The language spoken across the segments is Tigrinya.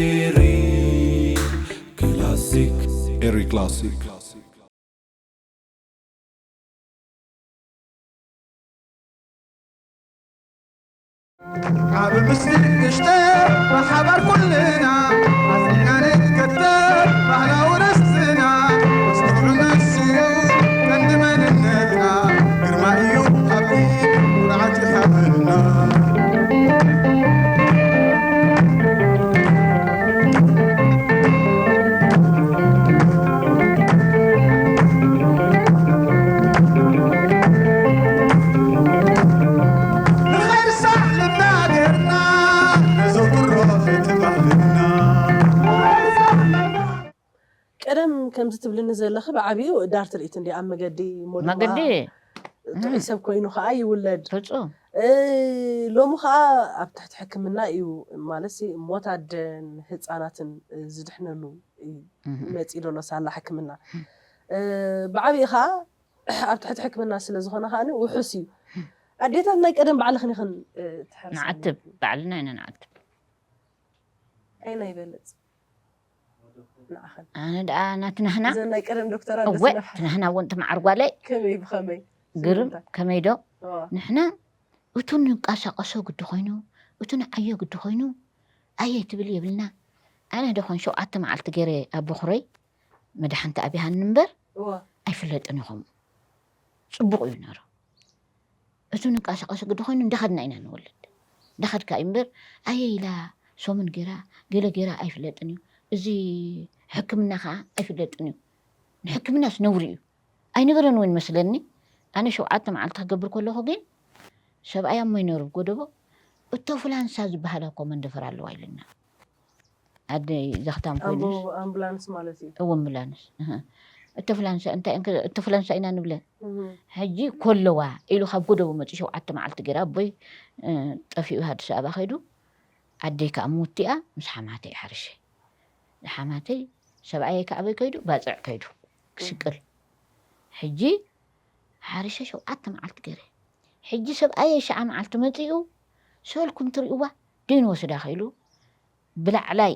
Eri Classic. Eri Classic. ዓቢ ምስልን ንእሽተይ ብሓባር ኩልና ኣዚና ንከተል ባህላዊ ርስትና። መስትውዕል ንሱ እዩ ቀንዲ መንነትና። ግርማ እዩ ሓቂ ኩርዓት ይሓበልና። ቀደም ከምዚ ትብልኒ ዘለኺ ብዓብዩ ዳር ትርኢት እንዲ ኣብ መገዲ ሞድማ መገዲ ጥዑይ ሰብ ኮይኑ ከዓ ይውለድ። ፍጹም እ፣ ሎሚ ከዓ ኣብ ትሕቲ ሕክምና እዩ ማለት ሲ ሞት ኣደን ህፃናትን ዝድሕነሉ እዩ መፂኡ ዘሎ ሳላ ሕክምና። እ፣ ብዓብዩ ከዓ ኣብ ትሕቲ ሕክምና ስለ ዝኾነ ከዓ ውሑስ እዩ። ኣዴታት ናይ ቀደም ባዕልኽን ኢኽን እ፣ ትሕርሲ ንዓትብ ባዕልና ኢና ንዓትብ ኣይና ይበልፅ ንዓኽን ኣነ ደኣ ናትናህና እዘን ናይ ቀደም ዶክተራት እወ ትናህና እውን ትመዓር ጓለይ ከመይ ብኸመይ ግርም ስለምንታይ? ከመይ ዶ እዋ፣ ንሕና እቱ ንንቃሳቀሶ ግዲ ኮይኑ እቱ ንዓዮ ግዲ ኮይኑ ኣየ ትብል የብልና ኣነ ደኾን ሸውዓተ መዓልቲ ገይረ ኣብ በኹረይ መድሓንቲ ኣብያሃኒ እምበር እዋ፣ ኣይፍለጥን ኢኹም ፅቡቅ እዩ ነሩ እቱ ንንቃሳቀሶ ግዲ ኮይኑ እንዳኸድና ኢና ንወልድ እንዳኸድካ እዩ እምበር ኣየ ኢላ ሶምን ገይራ ገለ ገይራ ኣይፍለጥን እዩ እዚ ሕክምና ከዓ ኣይፍለጥን እዩ ንሕክምናስ ነውሪ እዩ ኣይነበረን እውን መስለኒ ኣነ ሸውዓተ መዓልቲ ክገብር ከለኹ ግን ሰብኣይ ኣሞ ይነሩ ጎደቦ እቶ ፍላንሳ ዝበሃል እኮ መንደፈር ኣለዋ ኢልና ኣደይ ዘኽታም ኮይኑ ኣምቡላንስ ማለት እዩ እወ ኣምቡላንስ እህ። እቶ ፍላንሳ እንታይ እንከ- እቶ ፍላንሳ ኢና ንብለ እህ፣ ሕጂ ኮለዋ ኢሉ ካብ ጎደቦ መፂ ሸውዓተ መዓልቲ ገይራ ኣቦይ እ፣ ጠፊኡ ኣዲስ ኣበባ ከይዱ ኣደይ ከዓ ምውቲኣ ምስ ሓማተይ ሓርሸ ሓማተይ ሰብኣየይ ከዓ ኣበይ ከይዱ ባፅዕ ከይዱ ክስቅል ሕጂ ሓርሸ ሸውዓተ መዓልቲ ገይረ ሕጂ ሰብኣየይ ሸዓ መዓልቲ መፂኡ ሰልኩም ትሪእዋ ደይንወስዳ ከኢሉ ብላዕላይ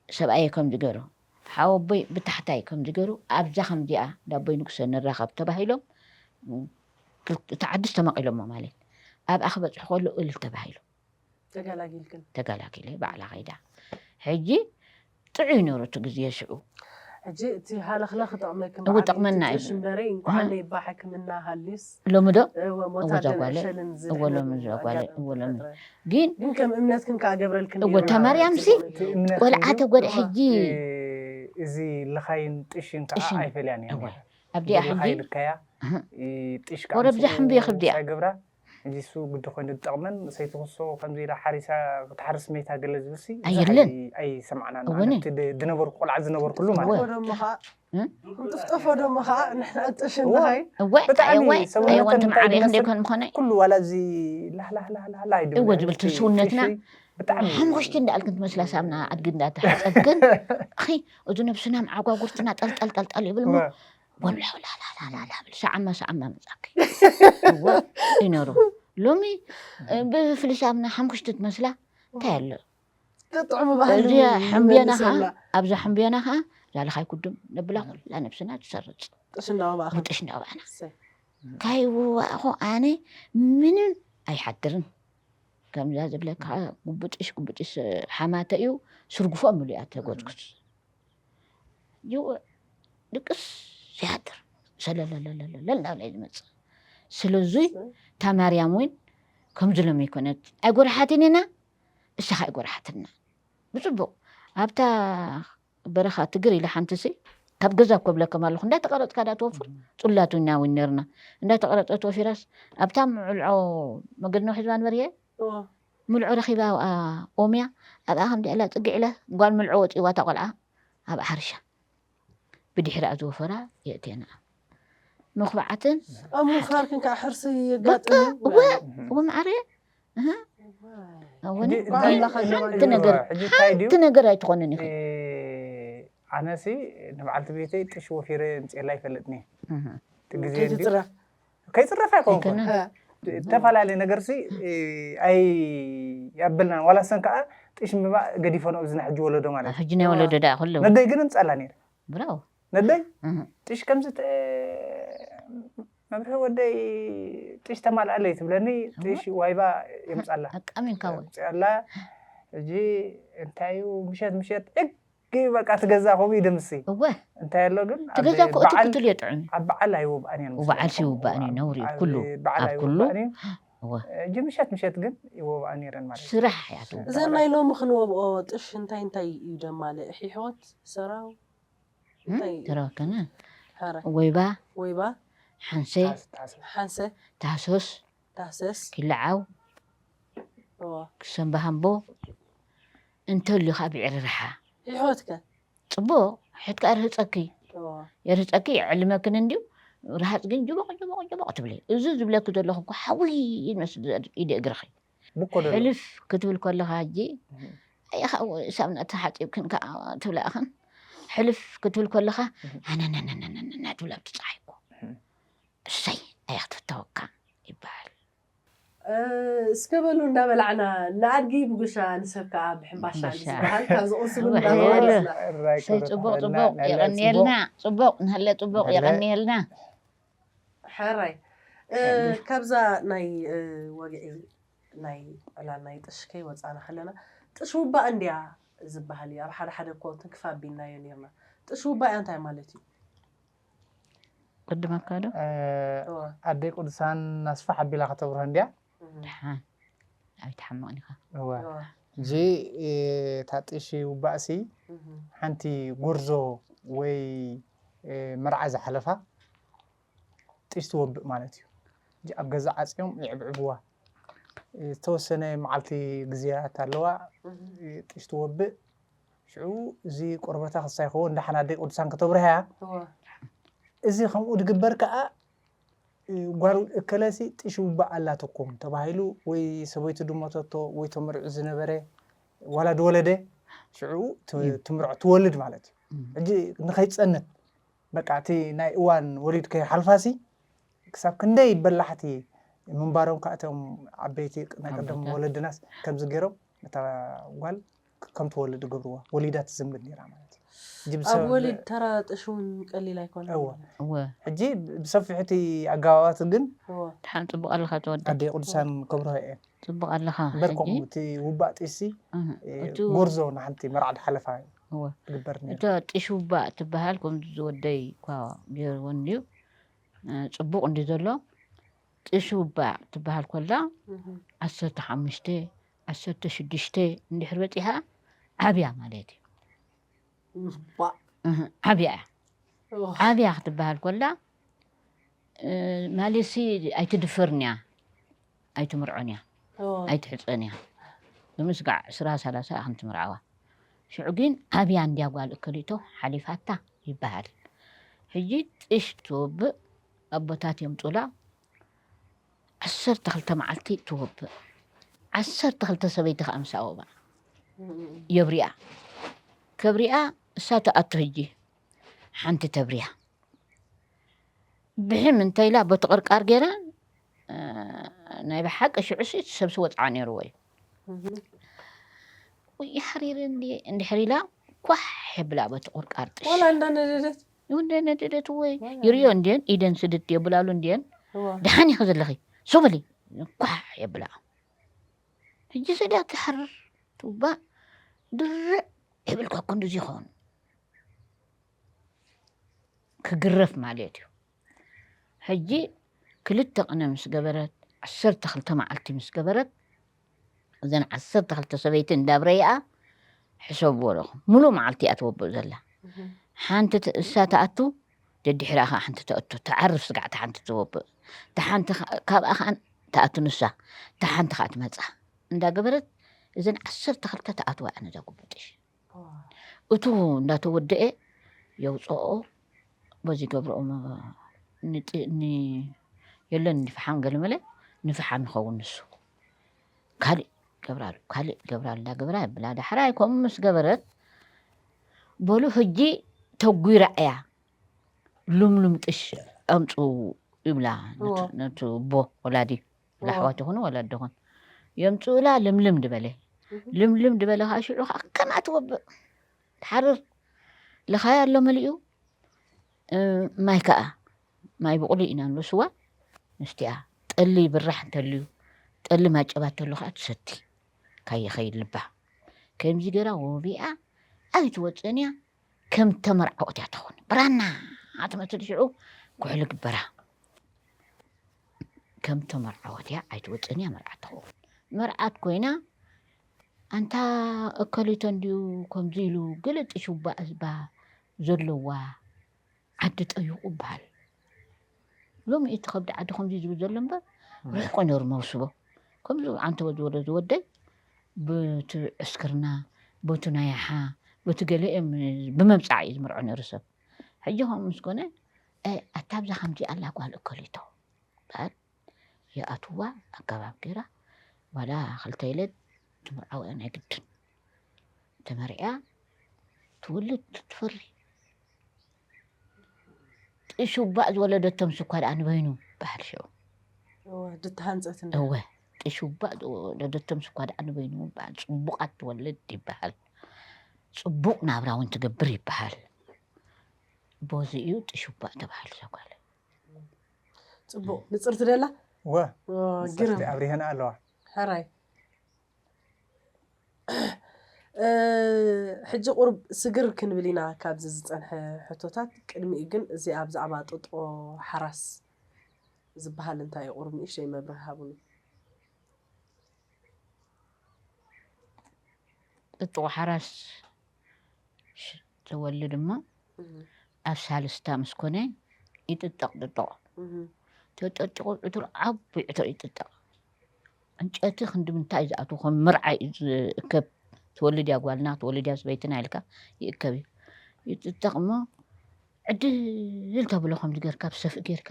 ሰብኣየ ከምዚ ገይሩ ሓወቦይ ብታሕታይ ከምዚ ገይሩ ኣብዛ ከምዚኣ ዳቦይ ንጉሰ ንራኸብ ተባሂሎም ክልተ ዓዲ ዝተመቒሎሞ ማለት ኣብኣ ክበፅሑ ከሎ እልል ተባሂሉ ተገላጊልክን ተገላጊለ ባዕላ ከይዳ ሕጂ ጥዑይ ነሩ እቲ ግዜ ሽዑ ሕጂ እቲ ሃለኽለኽ ጠቕመክን እው ጠቕመና እዩ ሽምበረይ እንኳዓነይ ባ ሕክምና ሃልዩስ ሎሚ ዶ እወ ሞት እወ እዛ ኣደን ጓለ- ዕሸልን እወ ሎሚ እዛ ጓለ- እወ ሎሚ ግን ግን ከም እምነትክን ከዓ ገብረልክን እወ ተማርያም ሲ ቆልዓ ተጎድ ሕጂ እዚ ልኻይን ጥሽን ከዓ ጥሽን። ኣይፈልያን እየ እወ ኣብዚኣ ሕጂ ልካያ እህ። ጥሽ ወረ ብዛ ሕምብዮ ክብድያ ገብራ ሕጂ እሱ ግዲ ኮይኑ ዝጠቕመን ሰይቲ ክሶ ከምዚ ኢላ ሓሪሳ ክትሓርስ መይታ ገለ ዝብልሲ ኣየለን። ኣይሰማዕናን እወኒ። ዝነበርኩ ቆልዓ ዝነበርኩሉ ማለት ክትጥፍኦ ደሞ ከዓ እም? ክትጥፍኦ ደሞ ከዓ ንሕና ጥሽ እወ። እንድሃይ እወ ብጣዕሚ እወ ሰውነተን ኣይወ እንተ እንታይ ማዕሪኽ ይመስል? እንደይኮን ምኾነ ኩሉ ዋላ እዚ ላህላህላህላህ ኣይድብል እወ ዝብል እቲ ስውነትና ብጣዕሚ ሓሙሽቲ እንዳኣልክን ትመስላ ሳምና ኣድጊ እንዳተሓፀብክን ኣኺ እዚ ነብስና መዓጓጉርትና ጠልጠልጠልጠል ይብል ሞ ወልሖ ላላላላላ ብል ሰዓማ ሰዓማ መፃኪ እወ ይነሩ ሎሚ ብፍሊ ሳምና ሓሙሽቲ ትመስላ እንታይ ኣሎ ጥዑም ባህሊ እዚኣ ሕምብዮና ከዓ ይመልሰላ። ኣብዛ ሕምብዮና ከዓ ዛልኻይ ኩድም ነብላ ኩላ ነብስና ትሰርፅ ጥሽ እናወባእኻ ጥሽ እናወባእና እሰይ። ካይወባእኹ ኣነ ምንም ኣይሓድርን ከምዛ ዝብለካ ጉብጥሽ ጉብጥሽ ሓማተ እዩ ስርጉፎ ምሉያ ተጎዝጉዝ ይውዕ ድቅስ ይሓድር ሰለለለለለል ናብላይ ዝመፅእ ስለዙይ እታ ማርያም እውን ከምዚ ሎም ይኮነት ኣይጎርሓትን ኢና እሳኻ ኣይጎርሓትና ብፅቡቕ ኣብታ በረኻ ትግር ኢለ ሓንቲ ሲ ካብ ገዛ ኮብለከም ኣለኹ እንዳተቀረፅካ ዳ ትወፍር ፅላቱ ኢና እውን ነርና እንዳተቀረፀ ተወፊራስ ኣብታ ምዕልዖ መገድና ሒዝባ ንበርየ እዎ። ምልዖ ረኺባ ኦምያ ኣብኣ ከም ድዕላ ፅግዕ ኢለ ጓል ምልዖ ወፂዋ እታ ቆልዓ ኣብ ሓርሻ ብድሕሪኣ ዝወፈራ የእትየና መኹባዓትን ኣብ ምዃርክን ከዓ ሕርሲ በቃ የጋጥም እወ እወ መዓረየ እህ፣ እወ ጓል ግን ላኻ ገባ ሓንቲ ነገር ሕጂ እንታይ ድዩ ሓንቲ ነገር ኣይትኾንን ኢኺ እ፣ ኣነሲ ንበዓልቲ ቤተይ ጥሽ ወፊረ ምፅኤላ ይፈልጥኒ እህ። እቲ ግዜ እንድዩ ከይትፅረፍ ከይፅረፍ ኣይኮንኩን ኣይኮነን። እ፣ እተፈላለየ ነገርሲ ኣይ ያብልናን ዋላ ሰን ከዓ ጥሽ ምባእ ገዲፈንኦ ኣብዚ ናይ ሕጂ ወለዶ ማለት እዩ ሕጂ ናይ ወለዶ ደኣ ኩሉ ነደይ ግን እምፀላ ነይረ ብራው ነደይ እህ። ጥሽ ከምዚ ተ- መብርሂ ወደይ ጥሽ ተማልኣለይ ትብለኒ ጥሽ ዋይባ የምፃላ ኣቃሚንካ ወይ የምፅኣላ ሕጂ እንታይ እዩ ምሸት ምሸት እግ በቃ ትገዛ ከምኡ ይደምሲ እወ እንታይ ኣሎ ግን ኣብ ትገዛ እኮ እቲ በዓል- ቅትል እየጥዑም ኣብ በዓል ኣይወብኣን እየን ወበዓል ሲውባእን እዩ ነውሪ እዩ ኩሉ በዓል ኣብ ኩሉ ኣይወብኣን እዩ ሕጂ ምሸት ምሸት ግን ይወብኣን ነይረን ማለት እዩ ስራሕ እያ ትውባእ እዘን ናይ ሎሚ ክንወብኦ ጥሽ እንታይ እንታይ እዩ ደማለ እሒሕወት ሰራው እንታይ እዩ? ተረከነ ሓረ ወይባ ወይባ ሓንሰ ታስ- ታስ- ሓንሰ ታህሶስ ታህሰስ ኪልዓው እዋ ክሰምባሃምቦ እንተልዩ ከዓ ብዕርርሓ ይሕወትከ ፅቡቅ ሕትካ ርህፀኪ እዋ የርህፀኪ ይዕልመክን እንድዩ ርሃፅ ግን ጅቦቕ ጅቦቕ ጅቦቕ ትብለ እዚ ዝብለኪ ዘለኹ እኮ ሓዊ ይመስል ኢደ እግርኺ ብኮ ደሎ ሕልፍ ክትብል ከለኻ ሕጂ ኣይኻ ሳምና ተሓፂብክን ከዓ ትብላእኽን ሕልፍ ክትብል ከለኻ ኣነነነነነነ ትብላ ብቲ ፀሓይ እኮ እሰይ ኣያ ክትፍተወካ ይበሃል እስከ በሉ እንዳበላዕና ንኣድጊ ብጉሻ ንሰብ ከዓ ብሕምባሻ ሕምባሻ። ዝበሃል ካብዚ ቁርሲ እውን እወ፣ እንዳበላዕና እወ። ንስላ። ሰይ ፅቡቅ ፅቡቅ የቀንየልና ፅቡቅ ንሃለ ፅቡቅ ንሃለ። የቀንየልና ሕራይ እ፣ ካብዛ ናይ እ፣ ወግዒ ናይ ዕላል ናይ ጥሽ ከይወፃና ከለና ጥሽ ውባእ እንድያ ዝበሃል እዩ ኣብ ሓደ ሓደ እኮ ትንክፍ ኣቢልናዮ ነርና ጥሽ ውባእ እያ እንታይ ማለት እዩ ቅድመካ ዶ እወ፣ ኣደይ ቅዱሳን ኣስፋሕ ኣቢላ ከተብርሆ እንድያ እህ፣ ድሓን ኣብ ተሓመቕን ኢኻ እወ እወ፣ እዚ እታ ጥሽ ውባእሲ እህ፣ ሓንቲ ጎርዞ ወይ እ፣ መርዓ ዝሓለፋ ጥሽ ትወብእ ማለት እዩ። እዚ ኣብ ገዛ ዓፅዮም ይዕብዕብዋ ዝተወሰነ መዓልቲ ግዜያት ኣለዋ እህ፣ እ፣ ጥሽ ትወብእ ሽዑ እዚ ቆርበታ ክሳይ ክኸውን ደሓን ኣደይ ቅዱሳን ከተብርሃያ እወ፣ እዚ ከምኡ ድግበር ከዓ እ፣ ጓል እከለሲ ጥሽ ውባእ ኣላትኩም ተባሂሉ ወይ ሰበይቱ ድሞተቶ ወይ ተመርዑ ዝነበረ ዋላ ድወለደ ሽዑ ት- ትምርዖ ትወልድ ማለት እዩ ሕጂ ንኸይፀንት በቃ እቲ ናይ እዋን ወሊድ ከይሓልፋሲ ክሳብ ክንደይ በላሕቲ ምንባሮም ከዓ እቶም ዓበይቲ ናይ ቀደም ኣቦታት። ወለድናስ ከምዚ ገይሮም ነታ ጓል ከም ትወልድ ይገብርዋ ወሊዳ ትዝንብል ነይራ ማለት እዩ ሕጂ ኣብ ብሰብ- ወሊድ ተራ ጥሽ እውን ቀሊል ኣይኮነ እወ እወ ሕጂ ብሰፊሕ እቲ ኣገባባት ግን እወ ድሓን ፅቡቅ ኣለኻ ተወደ ኣደይ ቅዱሳን ከብርሆ እየን ፅቡቅ ኣለኻ እምበርኩም ሕጂ እቲ ውባእ ጢሲ እህ፣ እ፣ እቱ ጎርዞ ንሓንቲ መርዓ ድሓለፋ እወ ትግበር ነይሩ እታ ጢሽ ውባእ ትበሃል ከምዚ ዝወደይ እኳ ገይርዎ እንድዩ እ፣ ፅቡቅ እንዲ ዘሎ ጢሽ ውባእ ትበሃል ኮላ እህ፣ ዓሰርተ ሓሙሽተ ዓሰርተ ሽዱሽተ እንድሕር በፂሓ ዓብያ ማለት እዩ ውባእ እህ፣ ዓብያ እያ እወ፣ ዓብያ ክትበሃል ኮላ እ፣ ማለትሲ ኣይትድፈርን እያ ኣይትምርዖን እያ እወ፣ ኣይትሕፀን እያ ብምስጋዕ ዕስራ ሰላሳ እያ ክንትምርዓዋ ሽዑ ግን ዓብያ እንድያ ጓል እከሊቶ ሓሊፋታ ይበሃል ሕጂ ጥሽ ትወብእ ኣቦታት የምፁላ ዓሰርተ ክልተ መዓልቲ ትወብእ ዓሰርተ ክልተ ሰበይቲ ከዓ ምስ ኣወባ እህ፣ የብሪኣ ከብሪኣ እሳ ትኣቱ ሕጂ ሓንቲ ተብርያ ብሕም እንተኢላ በቲ ቅርቃር ገይራ እ፣ ናይ ብሓቂ ሽዑ ሲ እቲ ሰብሲ ወፅዓ ነይርዎ እዩ እህ፣ ውይ ሓሪረ እንዲ እንድሕር ኢላ ኳሕ የብላ በቲ ቅርቃር ጥሽ ዋላ እንዳነደደት ይውንደ ነደደት ወይ ዋላ ይርዮ እንድየን ኢደን ስድት የብላሉ እንድየን እወ፣ ደሓን ኢኺ ዘለኺ ሶበሊ ኳሕ የብላ ሕጂ ሰድያ ትሓርር ትውባእ ድርዕ የብልካ እኮ እንደዚ ይኸውን ክግረፍ ማለት እዩ ሕጂ ክልተ ቅነ ምስ ገበረት ዓሰርተ ክልተ መዓልቲ ምስ ገበረት እዘን ዓሰርተ ክልተ ሰበይቲ እንዳብረይኣ ሕሰብዎ ኣለኹም ሙሉእ መዓልቲ እያ ትወብእ ዘላ እህ፣ ሓንቲ ት- እሳ ትኣቱ ደድሕራ ከዓ ሓንቲ ተእቱ ትዓርፍ ስጋዕ እታ ሓንቲ ትወብእ እታ ሓንቲ ከ- ካብኣ ከዓ ትኣቱ ንሳ እታ ሓንቲ ከዓ ትመፃ እንዳገበረት እዘን ዓሰርተ ክልተ ትኣትዋ እያ ነዛ ጉብጥሽ እወ፣ እቱ እንዳተወደአ የውፅኦ በዚ ገብርኦም ንጥ- ን- የለን ንፍሓም ገለመለ ንፍሓም ይኸውን ንሱ ካልእ ገብራሉ ካልእ ገብራሉ እንዳገበራ ብላ ዳሕራይ ከምኡ ምስ ገበረት በሉ ሕጂ ተጒራ እያ፣ ልምልም ጥሽ ኣምፁ ይብላ። እዎ። ነቱ- ነቱ ቦ ወላዲ እዎ። ላሕዋት ይኹኑ ወላዲ ይኹን የምፅኡላ። ልምልም ድበለ እህ። ልምልም ድበለ ከዓ ሽዑ ከዓ ከምኣ ትወብእ፣ ትሓርር። ልኻያ ኣሎ መሊኡ። እ፣ ማይ ከዓ ማይ ብቑሊ ኢና ንልስዋ። ምስቲኣ ጠሊ ብራሕ እንተልዩ፣ ጠሊ ማጨባ እንተሎ ከዓ ትሰቲ። ካይኸይድ ልባ ከምዚ ገይራ ወቢኣ ኣይትወፅእን እያ። ከም ተመርዓወት እያ ትኸውን። ብራና ትመስል ሽዑ ኩሕሊ ግበራ። ከም ተመርዓወት እያ ኣይትወፅእን እያ። መርዓት ትኸውን። መርዓት ኮይና ኣንታ እከሊቶ እንድዩ ከምዚ ኢሉ ገለ ጥሹባ እዝባ ዘለዋ ዓዲ ጠይቑ ይበሃል። ሎሚ እቲ ከብዲ ዓዲ ከምዚ ዝብል ዘሎ እምበር ርሕቆ ነሩ መውስቦ። ከምዚ ዓንተወ ዝበሎ ዝወደይ በቲ ዕስክርና፣ በቲ ናይ ኣሓ፣ በቲ ገለ እዮም ብመምፃዕ እዩ ዝምርዖ ነሩ ሰብ። ሕጂ ከምኡ ምስ ኮነ፣ "እ፣ ኣታ ኣብዛ ከምዚ ኣላ ጓል እከሊቶ" በሃል። ይኣትዋ ኣገባብ ገይራ፣ ዋላ ክልተ ኢለ ትምርዓው እያ ናይ ግድን። ተመርዕያ ትወልድ ትፈሪ። ጥሹባእ ዝወለደቶም ስኳ ደኣ ንበይኑ በሃል ሽዑ። እወ፣ ድተሃንጸት እንዳ እወ፣ ጥሹባእ ዝወለደቶም ስኳ ደኣ ንበይኑ በሃል። ጽቡቓት ትወልድ ይበሃል። ጽቡቕ ናብራ እውን ትገብር ይበሃል። በዚ እዩ ጥሹባእ ተባህል እዛ ጓል። ጽቡቕ ንጽርቲ ደላ ወ ኦ፣ ንጽርቲ ግርም ኣብሪሀና ኣለዋ። ሕራይ እ፣ ሕጂ ቁሩብ ስግር ክንብል ኢና ካብዚ ዝጸንሐ ሕቶታት። ቅድሚኡ ግን እዚኣ ብዛዕባ ጥጦ ሓራስ ዝበሃል እንታይ እዩ? ቁሩብ ንእሽተይ መብርሂ ሃቡኒ። ጥጦ ሓራስ ሽ- ትወልድ እሞ እህ፣ ኣብ ሳልስታ ምስ ኮነ ይጥጠቕ ጥጦ። እህ፣ ተጠጢቑ ዕትር ዓቢ ዕትር ይጥጠቕ። ዕንጨቲ ክንዲ ምንታይ እዩ ዝኣትዉ? ከም መርዓ እዩ ዝእከብ። ትወልድ እያ ጓልና፣ ትወልድ እያ ሰበይትና ኢልካ ይእከብ እዩ። ይጥጠቕ እሞ ዕድል ተብሎ ከምዚ ጌርካ ብሰፍኢ ጌርካ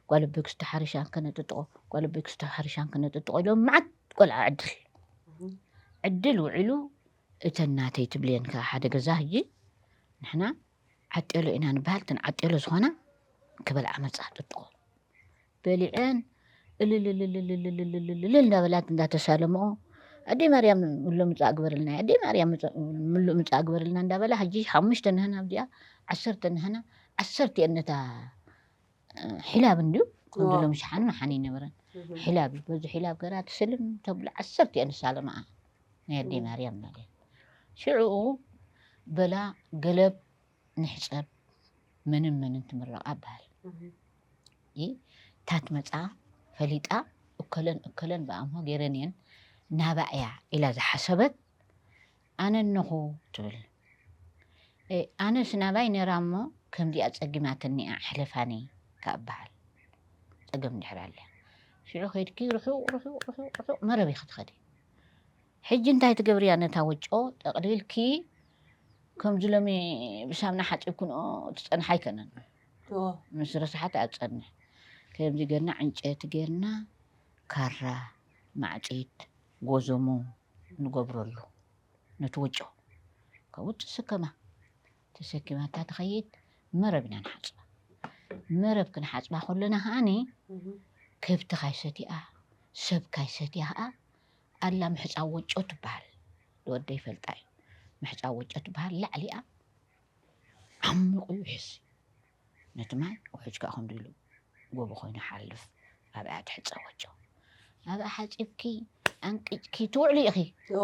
ጓል ኣቦይ ክስተ ሓሪሻን ከነጥጥቖ፣ ጓል ኣቦይ ክስተ ሓሪሻን ከነጥጥቖ ኢሎም መዓት ቆልዓ ዕድል እህ፣ ዕድል ውዒሉ እተን ናተይ ትብልየን ከኣ ሓደ ገዛ ሕጂ ንሕና ዓጤሎ ኢና ንበሃል። እተን ዓጤሎ ዝኾና ክበልዓ መጻ ጥጥቖ በሊዐን እልልልልልልልልልልልል እንዳበላት እንዳተሳለምኦ ኣደይ ማርያም ምሉእ ምጻእ ግበርልና ኣደይ ማርያም ምጻእ- ምሉእ ምጻእ ግበርልና እንዳበላ ሕጂ ሓሙሽተ ንህና ኣብዚኣ ዓሰርተ ንህና ዓሰርተ እየን ነታ ሒላብ እንድዩ ከምዚ ዋው። ሎሚ ሸሓን መሓን ይነበረን እህ፣ ሒላብ እዩ በዚ ሒላብ ገራ ትስልም ተብሎ ዓሰርተ እየን ዝሳለምኣ ናይ ኣደይ እህ፣ ማርያም እንዳለ ሽዑኡ በላ ገለብ ንሕጸብ መንን መንን ትምረቓ በሃል እህ፣ ይ ታት መጻ ፈሊጣ እከለን እከለን ብኣምሆ ገይረን እየን ናባ እያ ኢላ ዝሓሰበት ኣነ እነኹ ትብል እ፣ ኣነስ ናባይ ነራ እሞ ከምዚኣ ጸጊማትኒ እያ ሕለፋኒ ካብ በሃል ጸገም እንድሕር ኣለ ሽዑ ከይድኪ ርሑቕ ርሑቕ ርሑቕ ርሑቕ መረብ ኢኺ ትኸዲ ሕጂ እንታይ ትገብርያ ነታ ወጮ ጠቕሊልኪ ከምዚ ሎሚ ብሳምና ሓፂብክንኦ ትፀንሓ ኣይከነን እዎ፣ ምስ ረስሓት ኣፀንሕ ከምዚ ገርና ዕንጨቲ ገርና ካራ ማዕፂት ጎዞሞ ንገብረሉ ነቲ ወጮ ካብኡ ትስከማ ተሰኪማታ ትኸይድ መረብ ኢና ንሓፅባ መረብ ክንሓፅባ ከለና ከዓኒ እህ፣ ከብቲ ካይሰቲኣ ሰብ ካይሰቲያ ከዓ ኣላ ምሕፃብ ወጮ ትበሃል ዝወደ ይፈልጣ እዩ ምሕፃብ ወጮ ትበሃል ላዕሊኣ ዓሚቑ እዩ ሕዚ ነቲ ማይ ውሕጅ ከዓ ከምዚ ኢሉ ጎቦ ኮይኑ ሓልፍ ኣብኣ ትሕፀብ ወጮ ኣብኣ ሓፂብኪ ኣንቂጭኪ ትውዕሉ ኢኺ እዎ፣